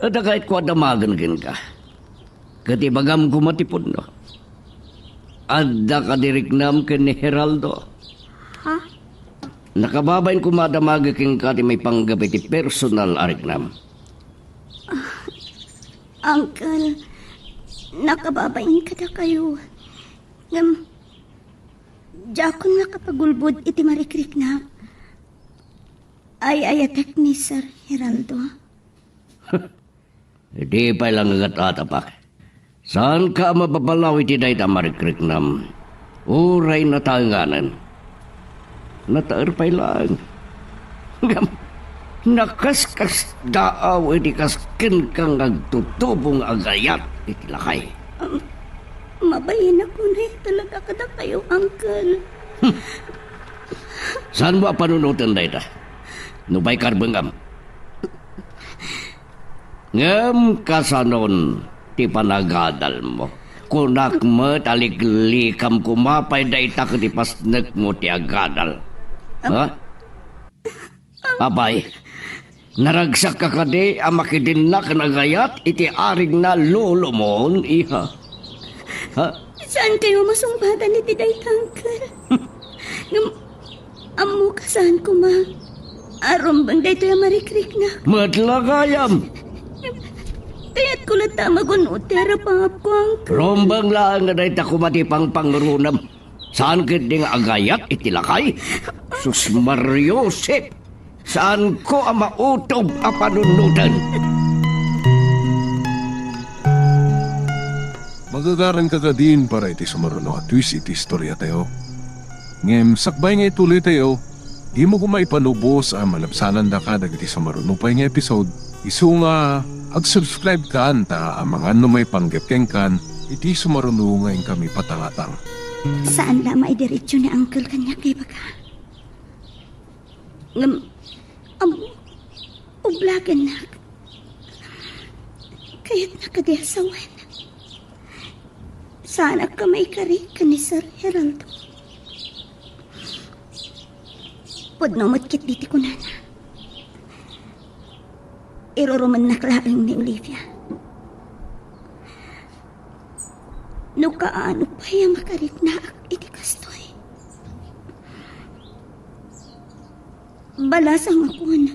Adda kayatko a damagen kenka. Ket ibagam koma ti pudno. Adda kadi riknam ken ni Geraldo? Ha? Nakababain koma a damagek kenka ti maipanggep iti personal a riknam. Ah, Uncle, nakababain kadakayo. Ngem, Diakon makapagulbod iti marikriknak. Ay-ayatek ni Sir Geraldo. Idi pay la nga gat-atapak. Saanka a mababalaw iti dayta a marikriknam. Uray nataenganen. Nataer pay laeng. Ngem, nakaskasdaaw iti kas kenka nga agtutubo nga agayat iti lakay. Um, mabain a kunay talaga kadakayo, Uncle. Hmm. Saanmo a panunoten dayta? Nupay karbengam. Ngem kasanon ti panagadalmo? Kunak met a liklikam koma pay dayta ket ipasnekmo ti agadal. Ha? Apay, naragsakka kadi a makidinna ken agayat iti arig na lolomon, iha? Ha? Saankayo masungbatan iti dayta, Uncle. Ngem, ammo kasaan koma a rumbeng daytoy a marikriknak. Met la gayam. Kayatko latta a magun-od ti arapangapko, Uncle. Rumbeng laeng nga dayta koma ti pangpangrunam. Saan ketdi nga agayat iti lakay? Sus Mariosep! Saanko a mautob a panunoten. Magagaranka kadin para iti sumaruno a twist iti istoriatayo. Ngem sakbay nga ituloytayo, dimo koma ipanubos a malabsanandaka dagiti sumaruno pay nga episode, isu nga ag-subscribe kan ta amangan no maipanggep kenkan iti sumaruno nga inkami patangatang. Saan la a maidiretso ni Uncle kaniak nga ibaga. Ngem, ammo, ublagennak. Kayatna kadi a sawen. Saanak a maikari ken ni Sir Geraldo. Pudno met ketdi ti kunana. Irurumennak laeng ni Olivia. No kaano pay a makariknaak iti kastoy. Balasang a kuana.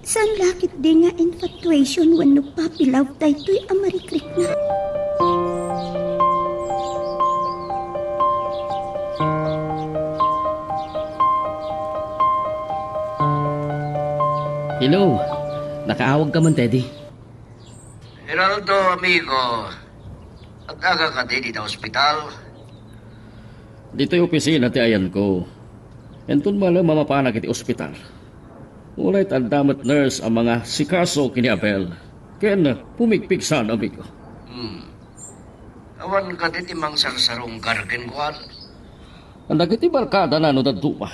Saan la ketdi nga infatuation wenno puppy love daytoy a marikriknak? Hello. Nakaawagka man, Teddy. Geraldo, amigo, adda ka kadi dita ospital? Ditoy opisina ti ayanko. Inton malem a mapanak iti ospital. Uray ta adda met nurse a mangasikaso ken ni Abel. Ken pumigpigsan, amigo. Hmm. Awan kadi ti mangsarsarunggar kenkuana? Dagiti barkadana no dadduma.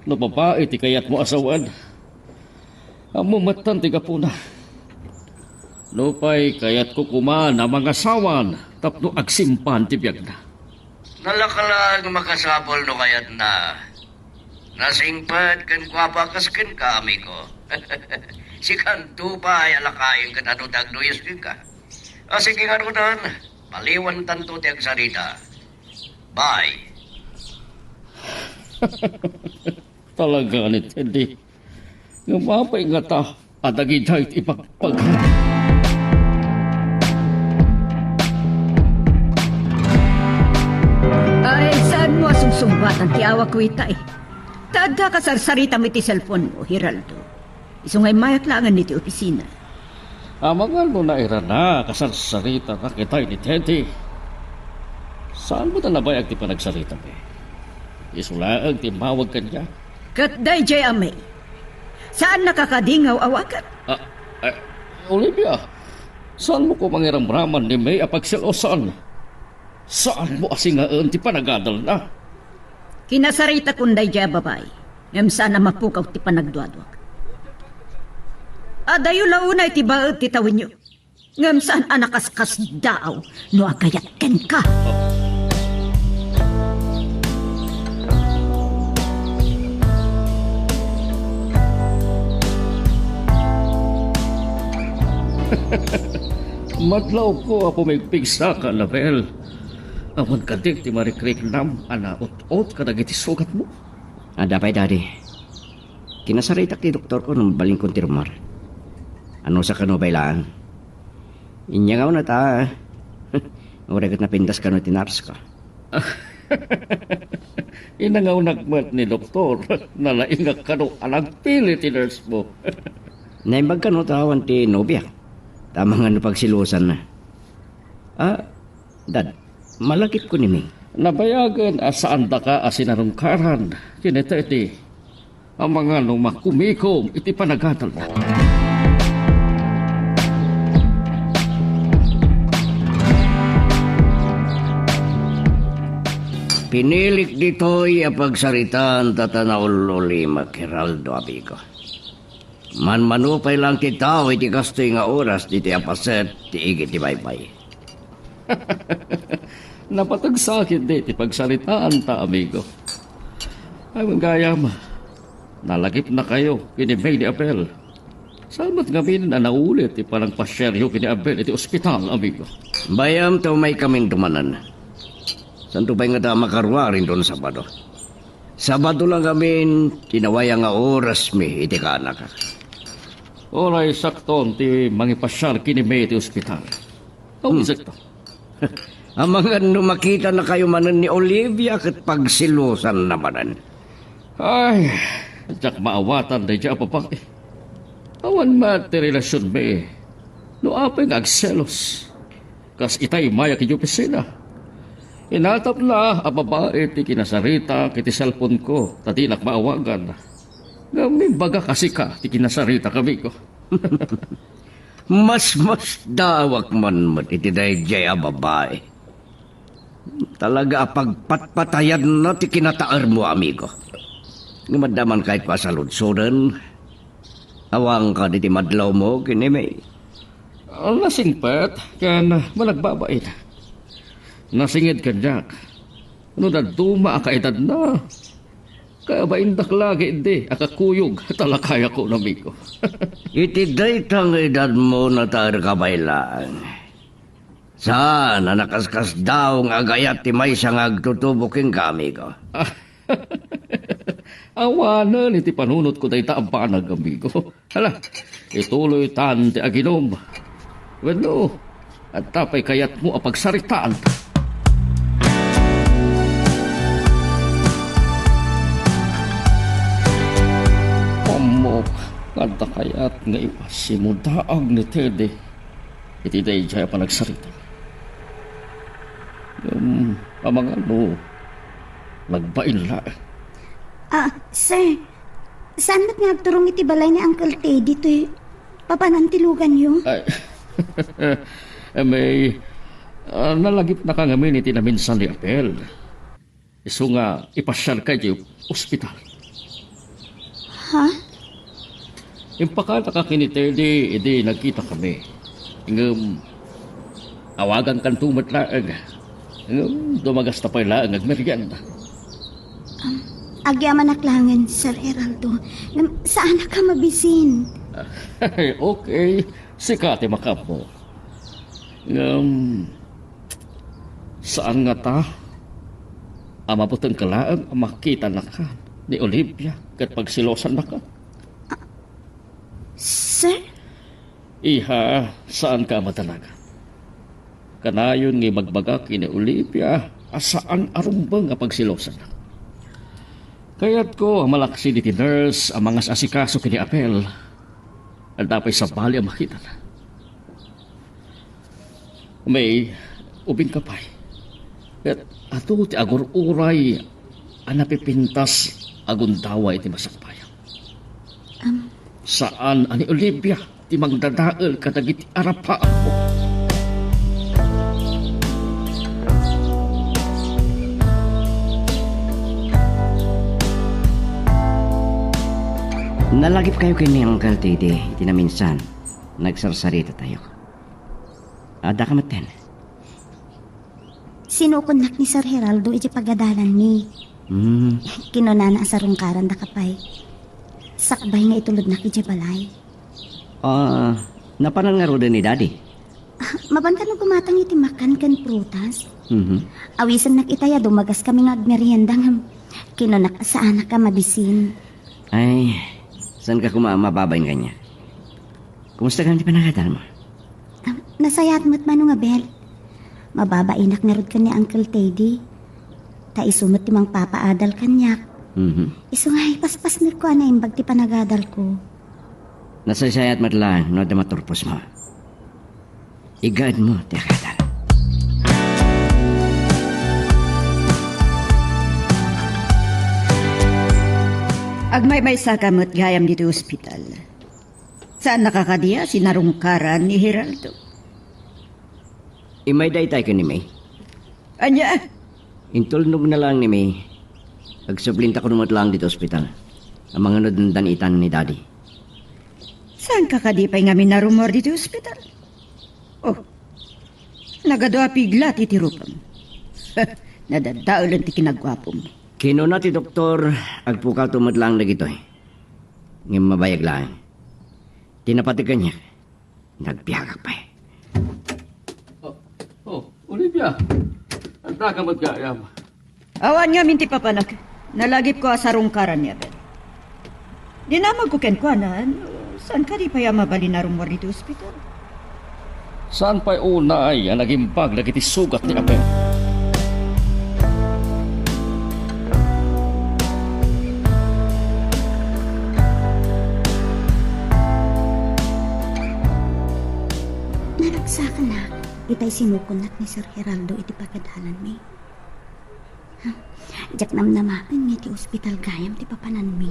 No babai ti kayatmo a sawen, ammo metten ti gapuna. Nupay kayatko koma a mangasawan tapno agsimpan ti biagna. Nalaka laeng makasapul no kayatna. Nasingpet ken guapa kas kenka, amigo. Sikanto pay a lakayen ket adu ti agluyos kenka. A, sige ngaruden, paliwantanto ti agsarita. Bye. Talaga ni Teddy. Nga mapay ngata a dagitoy ti ipagpag- Ay, saanmo a sumsumbatan ti awak, Witay? Ta adda kasarsaritam iti cellphone mo, Geraldo. Isu nga immayak laengen iti opisina. Amangan no nairana, kasarsarita na kitay ni Teddy. Saanmo ta nabayag ti panagsarita mi? Isu laeng ti immawag kaniak. Ket daydiay a May, saannaka kadi nga aw-awagan? Ah, eh, Olivia, saanmo ko mangiramraman ni May a pagselosan? Saanmo a singaen ti panagadalna? Kinasaritakon daydiay a babai, ngem saan a mapukaw ti panagduaduak. Adayo la unay ti baet ti tawenyo, ngem saan a nakaskasdaaw no agayat kenka. Madlawko a pumigpigsa ka, Label. Awan kadi ti marikriknam a naut-ot kadagiti sugatmo? Adda pay, Daddy. Kinasaritak ti doktorko no mabalinkon ti rummuar. Anusaka no babaen laeng. Inyangawna ta, uray ket napintas kano ti nurse ko. Inangawnak met ni doktor. Nalaingak kano a nagpili ti nurse mo. Naimbag kano ta awan ti nobiak. Tama nga no pagsilusanna. Ah, Dad, malagipko ni Ming. Nabayagen a saandaka a sinarungkaran ken ni Teddy. Amangan no makumikom iti panagadalna. Pinilik ditoy a pagsaritaan ta ta naul-ulimek, Geraldo, amigo. Manmano pay lang ti tao iti kastoy nga oras ditoy a paset ti igid ti baybay. Napateg sa ketdi ti pagsaritaan ta, amigo. Ay, gayam, nalagipnakayo ken ni May ni Abel. Saan met ngamin a naulit ti panangpasiaryo ken ni Abel iti ospital, amigo? Bayam ta umaykamin dumanan. Santo pay ngata a makaruar inton Sabado. Sabado lang ngamin ti nawaya nga orasmi iti kaanakak. Uray sakton ti mangipasiar ken ni May iti ospital. Hmm. Awan sakto. Amangan no makitanakayo manen ni Olivia ket pagsilusanna manen. Ay, diak maawatan daydiay a babai. Awan met ti relasionmi. No apay nga agselos. Kas itay mayak iti opisina. Inatapna a babai ti kinasaritak iti cellphone-ko, ta dinak maawagan. Ngem imbagak a sika ti kinasaritak, amigo. Masmasdawak man met iti daydiay a babai. Talaga a pagpatpatayanna ti kinataermo, amigo. Ngem adda man kayatko a saludsoden? Awan kadi ti madlawmo ken ni May? Ah, nasingpet ken managbabain. Nasinged kaniak. No dadduma a kaedadna, kabaindak la ketdi a kakuyog, talakayakon, amigo. Iti dayta nga edadmo, nataer ka pay laeng. Saan a nakaskasdaaw nga agayat ti maysa nga agtutubo kenka, amigo? Awanen iti panunotko dayta a banag, amigo. Hala, ituloytan ti aginum. Wenno, adda pay kayatmo a pagsaritaan? Ammok, adda kayat nga ipasimudaag ni Teddy iti daydiay a panagsarita. Ngem, amangan no nagbain laeng. Ah, sir, saan met nga agturong iti balay ni Uncle Teddy toy papanan ti luganyo? Ay, May, ah, nalagipnaka ngamin iti naminsan ni Abel. Isu nga ipasiarka iti ospital. Ha? Impakanaka ken ni Teddy idi nagkitakami. Ngem awagankanto met laeng. Ngem dumagasta pay laeng agmerienda. Um, agyamanak laengen, Sir Geraldo. Ngem saanak a mabisin. Okay, sika ti makaammo. Ngem saan ngata a mabutengka laeng a makitanaka ni Olivia ket pagsilosannaka? Sir? Iha, saanka a madanagan. Kanayon nga ibagbagak ken ni Olivia a saan a rumbeng a pagsilosanna. Kayatko a malaksid iti nurse a mangas-asikaso ken ni Abel. Adda pay sabali a makitana. May, ubingka pay. Ket adu ti agur-uray a napipintas a gundaway iti masakbayan. Am. Saan a ni Olivia ti mangdadael kadagiti arapaanmo. Nalagipkayo ken ni Uncle Teddy iti naminsan. Nagsarsarita tayo. Adda ka metten. Sinukonnak ni Sir Geraldo iti pagadalanmi. Hmm. Kinunana a sarungkarandaka pay. Sakbay nga itulodnak iti balay. Ah, napanan ngaruden ni Daddy? Ah, mapan kano gumatang iti makan ken prutas? Mhm. Awisennak itay a dumagaskami nga agmerienda ngem kinunak a saanak a mabisin. Ay, saan ka koma mababain kaniak? Kumusta ka ti panagadalmo? Ah, nasayaat met manong Abel. Mababainak ngarud ken ni Uncle Teddy. Ta isu met ti mangpapaadal kaniak. Mhm. Isu nga ipaspasnek ko a naimbag ti panagadalko. Nasaysayat met laeng no adda maturposmo. Igaedmo ti agadal. Agmaymaysaka met gayam ditoy ospital. Saannaka kadi a sinarungkaran ni Geraldo? Immay daytay ken ni May. Ania? Intulnogna laeng ni May. Agsublinta kuno met laeng ditoy ospital. Amangan no dandanitan ni Daddy. Saanka kadi pay ngamin narummuar ditoy ospital? Oh, nagadua pigla ti tirupem. Nadadaelen ti kinaguapom. Kinuna ti doktor, agpukato met laeng dagitoy. Ngem mabayag laeng. Ti napateg kaniak, nagbiagak pay. Oh, oh, Olivia. Adda ka met gayam. Awan ngamin ti papanak. Nalagipko a sarungkaran ni Abel. Dinamagko kenkuana, no saan kadi pay a mabalin a rummuar ditoy ospital? Saan pay unay a nagimbag dagiti sugat ni Abel? Naragsakannak itay sinukonnak ni Sir Geraldo iti pagadalanmi. Diak namnamaen nga iti ospital gayam ti papananmi.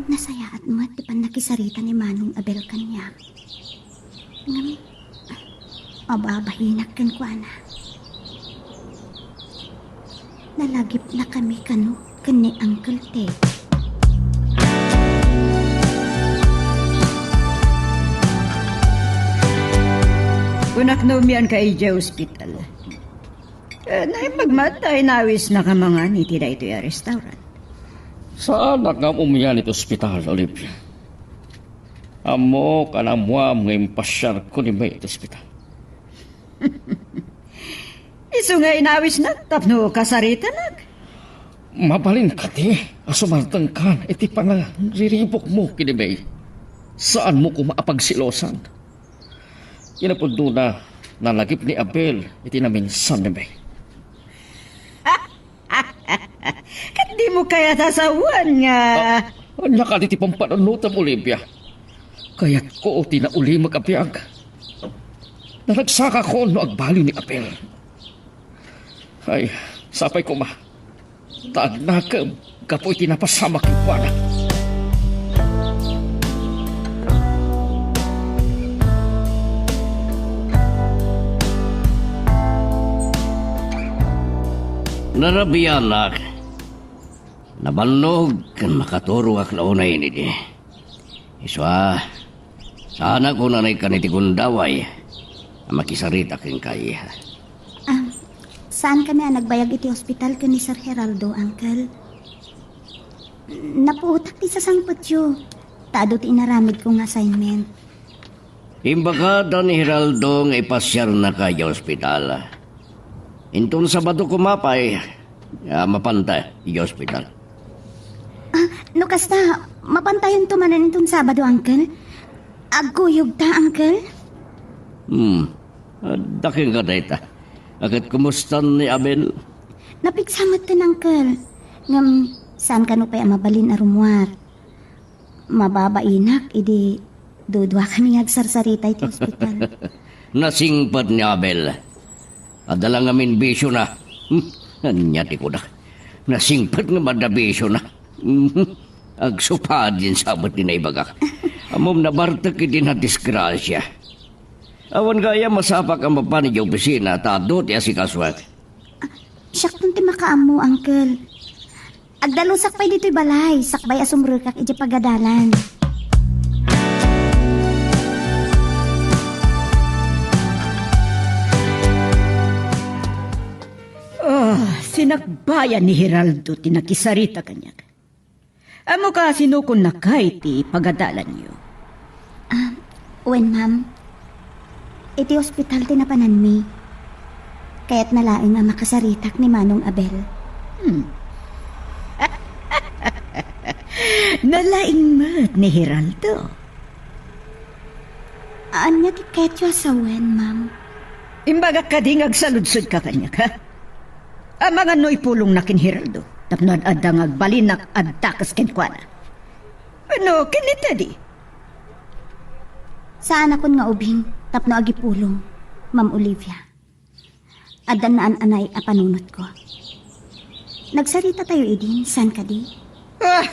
Nasayaat met ti pannakisarita ni Manong Abel kaniak. Ngem, ababahinak kenkuana. Nalagipnakami kano ken ni Uncle Ted. Kunak no umianka idiay ospital. Eh, naimbag met ta inawisnaka mangan iti daytoy a restaurant. Saanak nga umian iti ospital, Olivia. Ammok a naammoam nga impasiarko ni May iti ospital. Isu nga inawisnak tapno kasaritanak. Mabalin kadi a sumardengkan iti panangiriribukmo ken ni May? Saanmo koma a pagselosan? Kinapudnona, nalagip ni Abel iti naminsan ni May. Ket dimo kayat a sawen nga... Ah, ania kadi ti pampanunotem, Olivia? Kayatko ti naulimek a biag. Naragsakakon no agbaliw ni Abel. Ay, sapay koma. Ta agnakem gapu iti napasamak kenkuana. Narabianak. Nabannog ken makaturogak la unay idi. Isu a, saanak unay ken iti gundaway a makisarita kenka, iha. Ah, saankami a nagbayag iti ospital ken ni Sir Geraldo, Uncle. Napuotak ti sasangpetyo, ta adu ti inaramidko nga assignment. Imbagada ni Geraldo nga ipasiarnaka idiay ospital. Inton Sabado koma pay, a, mapanta idiay ospital. Ah, no kasta, mapantayonto manen inton Sabado, Uncle? Agkuyogta, Uncle? Hmm, adda kenka dayta. A, ket kumustan ni Abel? Napigsa metten, Uncle. Ngem, saan kano pay a mabalin a rummuar? Mababainak idi duduakami nga agsarsarita iti ospital. Nasingpet ni Abel. Adda la ngamin bisiona. Hmm, ania ti kunak? Nasingpet nga adda bisiona. Hmm, agsupadi sa met ti naibagak. Ammom, nabartek iti nadisgrasia. Awan gayam a sapak a mapan idiay opisina ta adu ti asikasoek. Ah, siakton ti makaammo, Uncle. Agdalusak pay ditoy balay, sakbay a sumrekak idiay pagadalan. Ah, sinakbayan ni Geraldo ti nakisarita kaniak. Ammoka a sinukonnaka iti pagadalanyo? Ah, wen, ma'am. Iti ospital ti napananmi. Kayatna laeng a makasaritak ni Manong Abel. Hmm. Nalaing met ni Geraldo. Ania ti kayatyo a sawen, ma'am? Imbagak kadi nga agsaludsodka kaniak, ha? Amangan no ipulongna ken Geraldo tapno ad-adda nga agbalinak a dakes kenkuana. Wenno ken ni Teddy? Saanakon nga ubing tapno agipulong, Ma'am Olivia. Adda naan-anay a panunotko. Nagsaritatayo idin, saan kadi? Ah!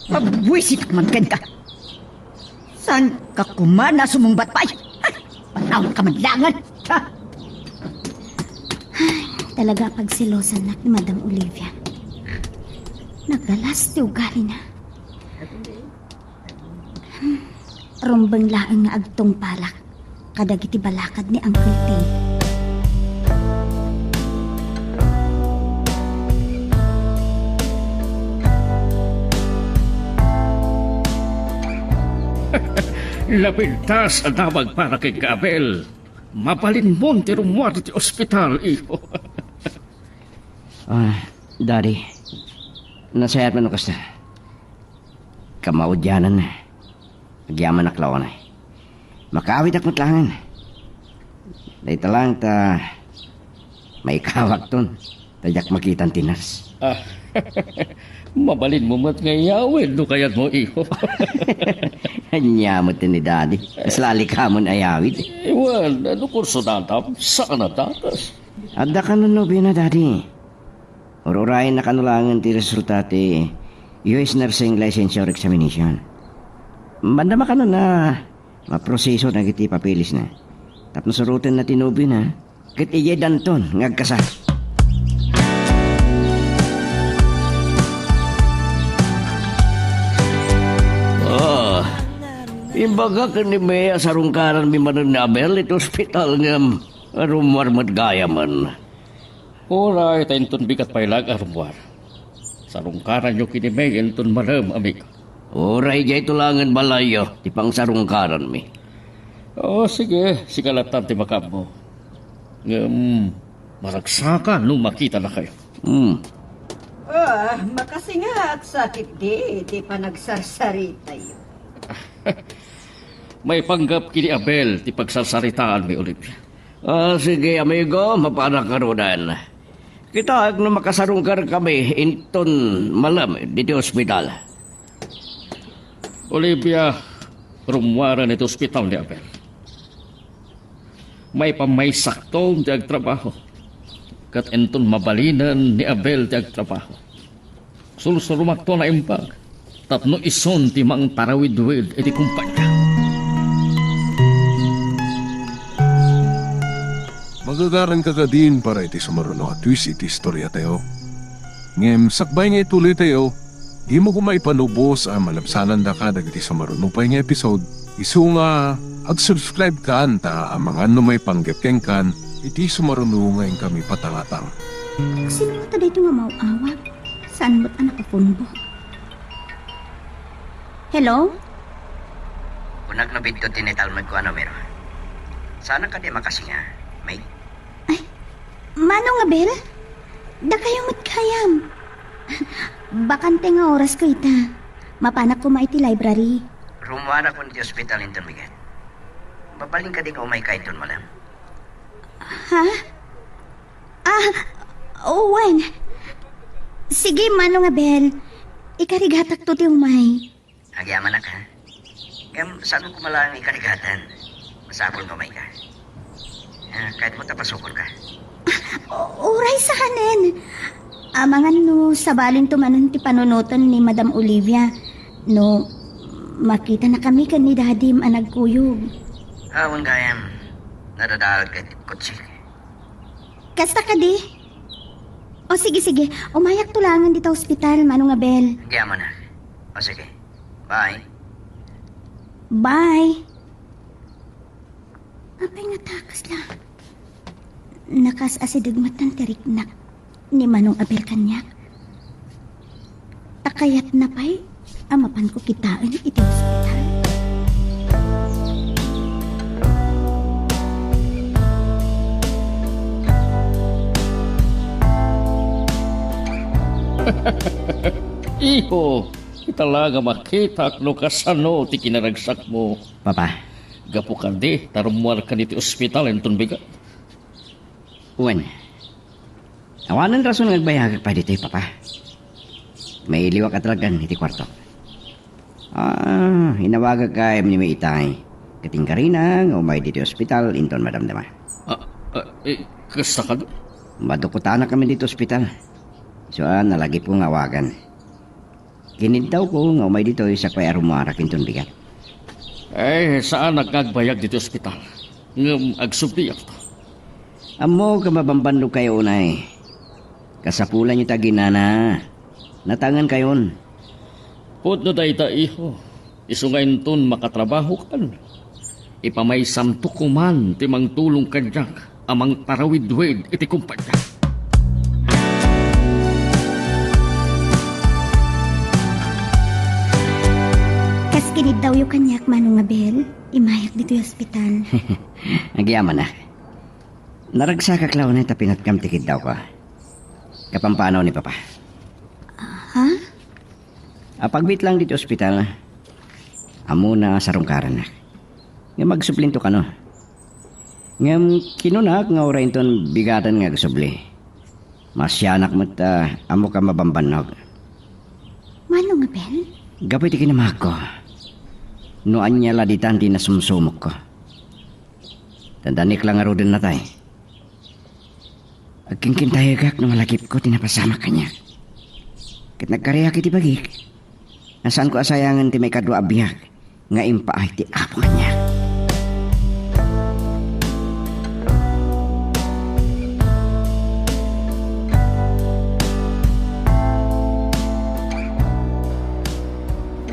Mabwisitak man kenka! Saan ka koma a sumungbat pay? Ah! Patawka man laengen! Ah! Ay, talaga a pagselosannak ni Madam Olivia. Nagalas ti ugalina. Hmm, rumbeng laeng nga agtungpalak kadagiti balakad ni Uncle Tim. Napintas a damag para kenka, Abel. Mabalinmon ti rummuar iti ospital, iho. Ah, Daddy, nasayaat man no kasta. Kamaudianan, agyamanak la unay. Makaawitak met laengen. Dayta laeng ta maikawakton, ta diak makitan ti nurse. Ah, mabalinmo met nga iyawid no kayatmo, iho. Ania met ni Daddy. Kasla lika met ayawid. Wen, no kursunadam, saan a dakes. Adda kano nobena, Daddy. Ururayenna kano laengen ti resulta ti U S Nursing Licensure Examination. Bandama kano a maproseso dagiti papelesna. Tapno surotenna ti nobena, ket idiay danton nga agkasar. Ah, imbagak ken ni May a sarungkaranmi manen ni Abel iti ospital ngem rummuar met gayamen. Uray ta inton bigat pay laeng a rummuar, sarungkaranyo ken ni May inton malem, amigo. Uray daytoy laengen balayyo ti pangsarungkaranmi. O, sige, sika latta ti makaammo. Ngem, maragsaka no makitanakayo. Hmm. Ah, makasinga a sakit di ti panagsarsaritayo. Maipanggep ken ni Abel ti pagsarsaritaanmi, Olivia. Ah, sige, amigo, mapanak ngaruden. Kitaek no makasarungkarkami inton malem ditoy ospital. Olivia, rummuaren iti ospital ni Abel. Maipamaysaton ti agtrabaho, ket inton mabalinen ni Abel ti agtrabaho, sursurumakto a naimbag tapno isun ti mangtarawidwid iti kumpanya. Magagaranka kadin para iti sumaruno a twist iti istoriatayo. Ngem sakbay nga ituloytayo, dimo koma ipanubos a malabsanandaka dagiti sumaruno pay nga episode. Isu nga, ag-subscribe kan ta amangan no maipanggep kenkan iti sumaruno nga inkami patangatang. Sino ta daytoy nga maaw-awag? Saan met a nakapunbo? Hello? Kunak no biddut ti naitalmedko a numero. Saanak kadi a makasinga, May? Ay, Manong Abel? Dakayo met gayam. Bakante nga orasko ita. Mapanak koma iti library. Rummuarakon iti ospital inton bigat. Mabalin kadi nga umayka inton malem? Ha? Ah, wen. Sige, Manong Abel. Ikarigatakto ti umay. Agyamanak, ha? Ngem, saan mo koma laeng ikarigatan? Masapul nga umayka. Ah, kayatmo ta pasukorka? Ah, uray saanen. Amangan no sabalinto manen ti panunoten ni Madam Olivia no makitanakami ken ni Dadim a nagkuyog. Awan gayam. Nadadaag ket kotse. Kasta kadi? O, sige, sige. Umayakto laengen dita ospital, Manong Abel. Agyamanak. O, sige. Bye. Bye. Apay nga ta kasla? Nakas-asideg met ti riknak ni Manong Abel kaniak. Ta kayatna pay a mapanko kitaen iti ospital. Iho, ita la nga makitak no kasano ti kinaragsakmo. Papa. Gapu kadi, ta rummuarkan iti ospital inton bigat. Wen. Awanen rason nga agbayagak pay ditoy, Papa. Mailiwak a talagan iti kuarto. Ah, inawagak kay ni Itay. Ket inkarina nga umay ditoy ospital inton madamdama. Ah, ah, eh, kasta kadi? Madukutanak kami ditoy ospital. Isu a nalagipko nga awagan. Kiniddawko nga umay ditoy sakbay a rummuarak inton bigat. Eh, saanak nga agbayag ditoy ospital. Ngem agsubliakto. Ammok a mabambannog kayo unay. Kasapulanyo ta aginana. Natangen kayon. Pudno dayta, iho. Isu nga inton makatrabahokan, ipamaysamto koman ti mangtulong kaniak a mangtarawidwid iti kumpanya. Kas kiniddawyo kaniak, Manong Abel, immayak ditoy ospital. Agyamanak. Naragsakak la unay ta pinatkam ti kiddawko. Kapampanaw ni Papa. Ha? Apagbiit lang ditoy ospital. Ammona a sarungkarannak. Ngem agsublinto kano. Ngem kinunak nga uray inton bigaten nga agsubli. Maasianak met ta ammok a mabambannog. Manong Abel? Gapu iti kinamagko. No ania la ditan ti nasumsumokko. Dandanek la ngaruden natay. Agkinkintayegak no malagipko ti napasamak kaniak. Ket nagkariak iti bagik. Saanko a sayangen ti maikadua a biag nga impaay ti Apo kaniak.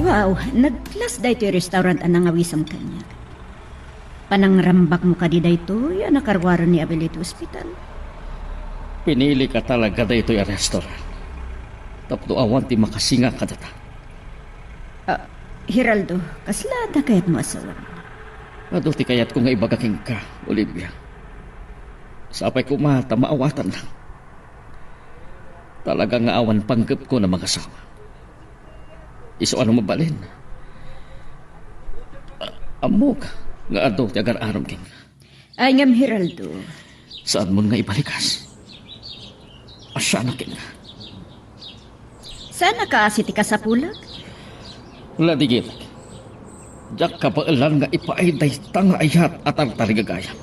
Wow, nagklas daytoy restaurant a nangawisem kaniak. Panangrambakmo kadi daytoy a nakaruaren ni Abel iti ospital? Pinilika talaga daytoy a restaurant tapno awan ti makasinga kadata. Ah, Geraldo, kasla adda kayatmo a sawen? Adu ti kayatko nga ibaga kenka, Olivia. Sapay koma ta maawatanna. Talaga nga awan panggepko a mangasawa. Isu a no mabalin. A-, ammok nga adu ti agar-aram kenka. Ay ngem, Geraldo. Saanmon nga ibalikas? Asianak kenka. Saan a kaasi ti kasapulak? Ladigitek. Diak kabaelan nga ipaay dayta nga ayat a tartarigagayam.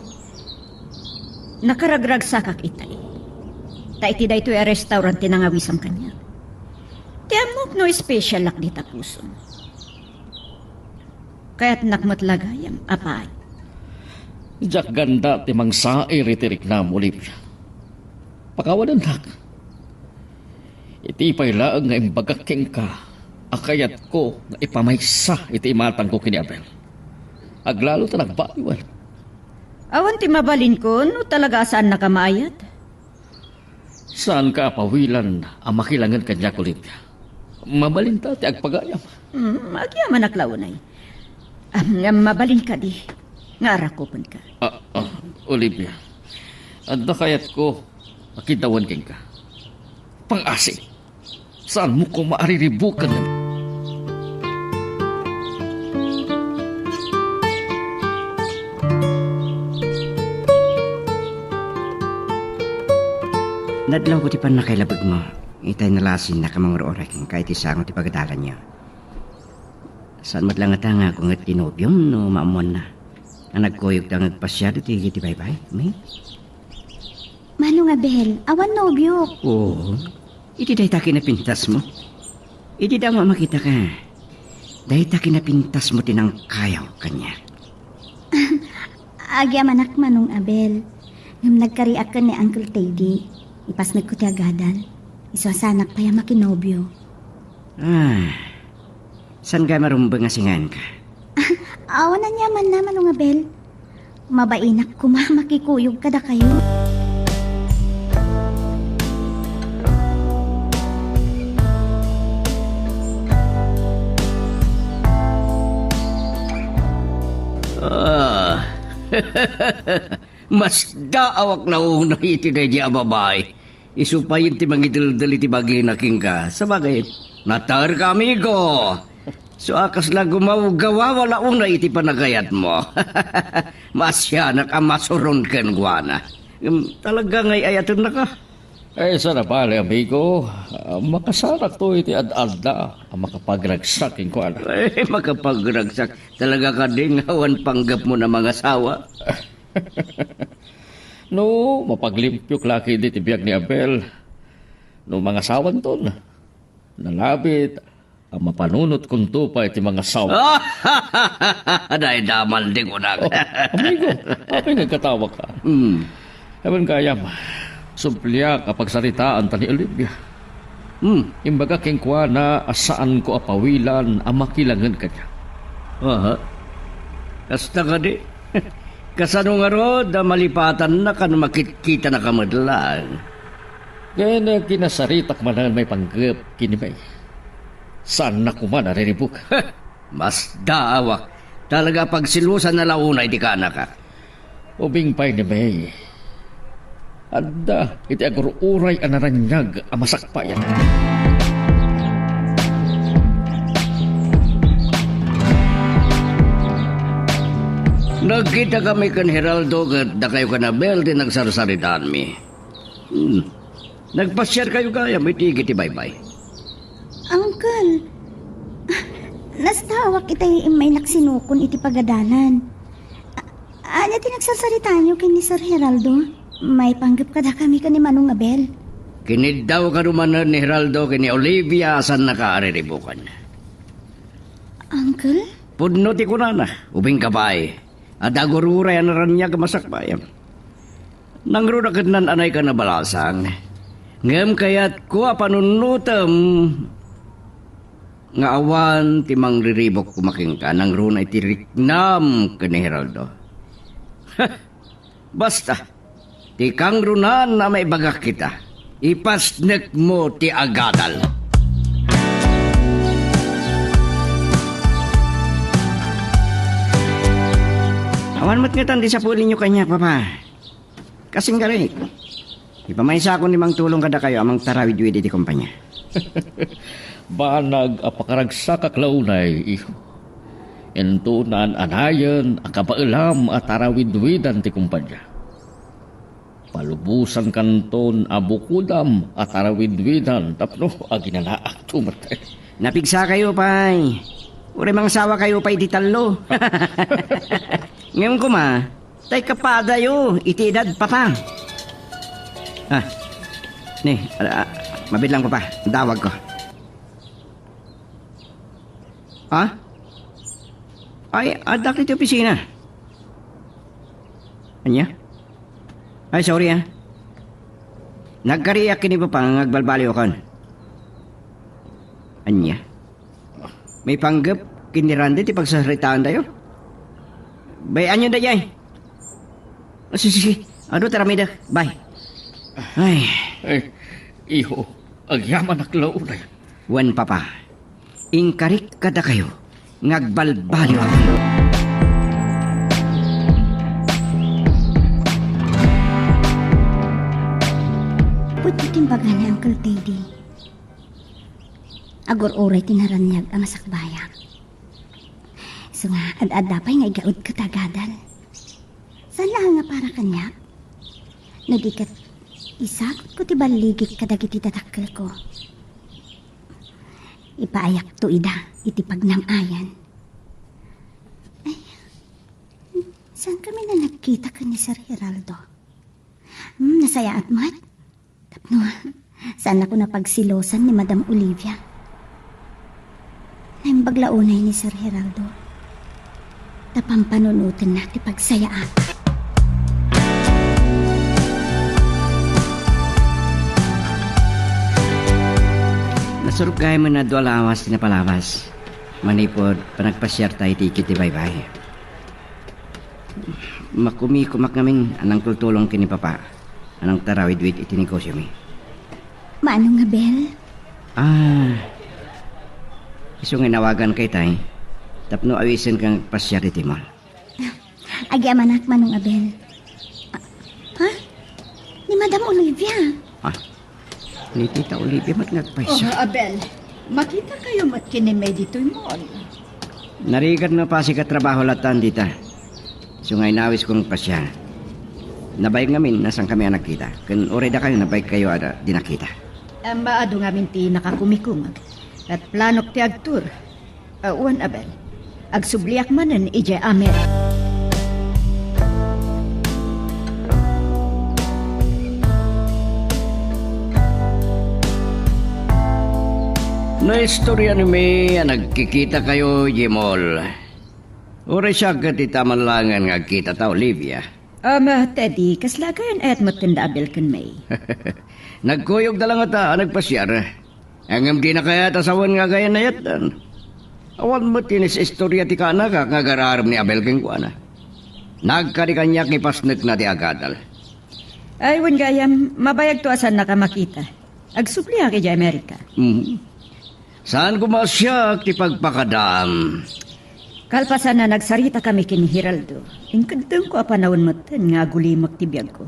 Nakaragragsakak itay. Ta iti daytoy a restaurant ti nangawisem kaniak. Ti ammok no specialak dita pusom. Kayatnak met la gayam, apay. Diak ganda ti mangsair iti riknam, Olivia. Pakawanennak. Iti pay laeng nga imbagak kenka a kayatko nga ipamaysa iti imatangko ken ni Abel. Aglalo ta nagbaliwen. Awan ti mabalinko no talaga a saannaka maayat. Saanka a pawilan a makilangen kaniak, Olivia. Mabalinta ti agpagayam. Hmm, agyamanak la unay. Am, ngem mabalin kadi nga arakupenka. Ah, ah, Olivia, adda kayatko a kiddawen kenka. Pangasi. Saanmo koma a riribuken. Nadlawko ti pannakailabegmo. Itay nalasinnak a mangur-uray kenka iti sango ti pagadalanyo. Saan met la ngata nga agunget ti nobiom no maammoanna a nagkuyogta nga agpasiar iti, iti baybay, mi? Manong Abel, awan nobiok. Oo. Iti dayta kinapintasmo. Iti damo a makitaka, dayta kinapintasmo ti nangkayaw kaniak. Agyamanak, Manong Abel. Ngem nagkariak ken ni Uncle Teddy. Ipasnekko ti agadal. Isu a saanak pay a makinobio. Ah, saan ka marumbeng a singaanka? Awan aniamanna, Manong Abel. Mabainak koma makikuyog kadakayo. Ah. Masdaawak la unay iti daydi a babai. Isu pay ti mangideldel iti bagina kenka. Sabagay, natarka, amigo. Isu a kasla gumawgawawa la unay iti panagayatmo. Maasianak a masuron kenkuana. Ngem talaga nga ay-ayatennaka. Ay, saan a bale, amigo? Ah, makasarakto iti ad-adda a makapagragsak kenkuana. Ay, makapagragsak. Talaga kadi nga awan panggepmo a mangasawa? No, mapaglimpio la ketdi ti biag ni Abel. No mangasawanton, nalabit a mapanunotkonto pay ti mangasawa. Dayta man ti kunak. Oh, amigo, apay nga agkatawaka? Hmm. Awan gayam, subliak a pagsaritaanta ni Olivia. Hmm. Imbaga kenkuana a saanko a pawilan a makilangen kaniak. Aha. Kasta kadi. Kasano ngarud a malipatannaka no makitkitanaka met laeng? Ken kinasaritak manen maipanggep ken ni May. Saanna koma a riribuk. Masdaawak. Talaga a pagselosanna la unay ti kaanakak. Ubing pay ni May. Adda iti agur-uray a naraniag a masakbayan. Nagkitakami ken Geraldo ket dakayo ken Abel ti nagsarsaritaanmi. Hmm. Nagpasiarkayo gayam iti igid ti baybay. Uncle, nasdaawak itay immaynak sinukon iti pagadalan. A-, ania ti nagsarsaritayo ken ni Sir Geraldo? Maipanggep kadakami ken ni Manong Abel. Kiniddaw kano manen ni Geraldo ken ni Olivia a saannaka a riribukan. Uncle? Pudno ti kunana, ubing ka pay. Adda agur-uray a naraniag a masakbayan. Nangruna ket naan-anayka a nabalasang. Ngem kayatko a panunotem nga awan ti mangriribuk koma kenka nangruna iti riknam ken ni Geraldo. Basta, ti kangrunan a maibagak ita, ipasnekmo ti agadal. Awan met ngatan ti sapulinyo kaniak, Papa. Kasinggarik, ipamaysakon ti mangtulong kadakayo a mangtarawidwid iti kompania. Banag a pakaragsakak la unay, iho. Intonan a nayen a kabaelam a tarawidwidan ti kompania. Palubosankanton a bukodam a tarawidwidan tapno aginanaakto met. Napigsakayo pay. Uray mangasawakayo pay iti tallo. Ngem koma, tay kapadayo iti edad, Papa. Ah, ni, ah, ah, mabilang, Papa. Dawagko. Ha? Ay, addak iti opisina. Ania? Ay, sorry, ah. Nagkariak ken ni Papa nga agbalbaliwakon. Ania? Maipanggep ken ni Randy ti pagsasaritaantayo? Bay-anyo daydiay. Ah, sige, sige. Adu, taramida. Bye. Ay. Ay, iho, agyamanak la unay. Wen, Papa, inkarik kadakayo nga agbalbaliwak. Pudno ti imbaga ni Uncle Teddy. Agur-uray ti naraniag a masakbayak. Isu nga, ad-adda pay nga igaud ket agadal. Saan laeng a para kaniak? No di ket, isagutko ti balligik kadagiti dadakkelko. Ipaayakto ida iti pagnam-ayan. Ay, saan kami na nagkita ken ni Sir Geraldo? Hmm, nasayaat met. Tapno, saannako a pagselosan ni Madam Olivia. Naimbag la unay ni Sir Geraldo. Ta pampanunotenna ti pagsayaat. Nasurok gayam a dua a lawas ti napalabas. Manipud panagpasiarta iti igid ti baybay. Makumikomak ngamin a nangtultulong ken ni Papa a nangtarawidwid iti negosiomi. Manong Abel? Ah, isu nga inawaganka itay tapno awisenka nga agpasiar iti mall. Agyamanak, Manong Abel. Ah, ha? Ni Madam Olivia? Ah, ni Tita Olivia met nga agpayso. Oh, Abel, makitakayo met ken ni May ditoy mall. Narigat no apasig a trabaho latta, Tita. Isu nga inawisko nga agpasiar. Nabaek ngamin a saankami a nagkita, ken uray dakayo, nabaekkayo a di nakita. Em, adu ngamin ti nakakumikumag. Ket planok ti agtur. Awan, Abel. Agsubliak manen idiay Amerika. Naistorya ni May a nagkikitakayo idiay mall. Uray siak ket ita man laengen nga agkitata, Olivia. Ama, Teddy, kasla agayan-ayat metten da Abel ken May. Nagkuyogda la ngata a nagpasiar. Ngem dina kayat a sawen nga agayan-ayatdan. Awan met ti nais-istorya ti kaanakak nga agar-arem ni Abel kenkuana. Nagkadi kaniak nga ipasnekna ti agadal. Ay, wen gayam, mabayagto a saannaka makita. Agsubliak idiay Amerika. Mhm. Saan koma a siak ti pagpakadaam. Kalpasan a nagsaritakami ken ni Geraldo, inkeddengko a panawen metten nga agulimek ti biagko.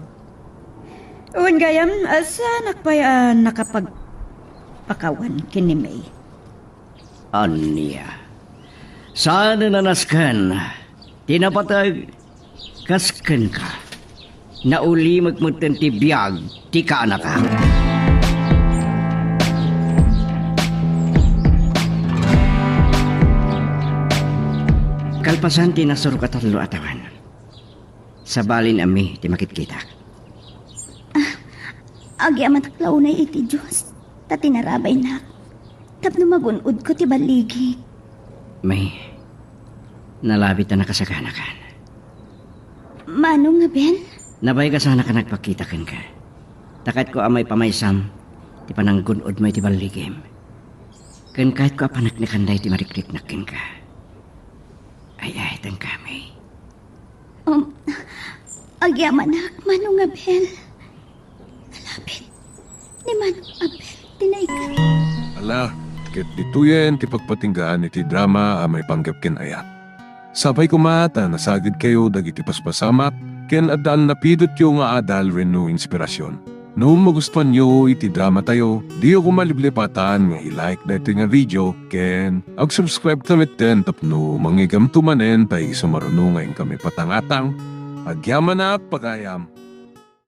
Wen gayam, a saanak pay a nakapagpakawan ken ni May. Ania? Saan a nasken ti napateg kas kenka? Naulimek metten ti biag ti kaanakak. Kalpasan ti nasurok a tallo a tawen, sabalin a May ti makitkitak. Agyamanak la unay iti Dios, ta tinarabaynak tapno magun-odko ti balligik. May, nalabit a nakasaganakan. Mano nga, Ben? Nabaek a saanak a nagpakita kenka. Ta kayatko a maipamaysam ti pananggun-odmo iti balligim. Ken kayatko a paneknekan daytoy marikriknak kenka. Ay-ayatenka, May. Um, agyamanak, Manong Abel. Nalabit ni Manong Abel ti naikat. Ala, ket ditoyen ti pagpatinggaan iti drama a maipanggep ken ayat. Sapay koma ta nasagidkayo dagiti paspasamak ken adda a napidotyo nga adal wenno inspirasyon. No magustuanyo iti dramatayo, diyo koma liplipatan nga i-like daytoy nga video ken ag-subscribe ta metten tapno mangigamto manen ta isu maruno nga inkami patangatang. Agyamanak, pagayam.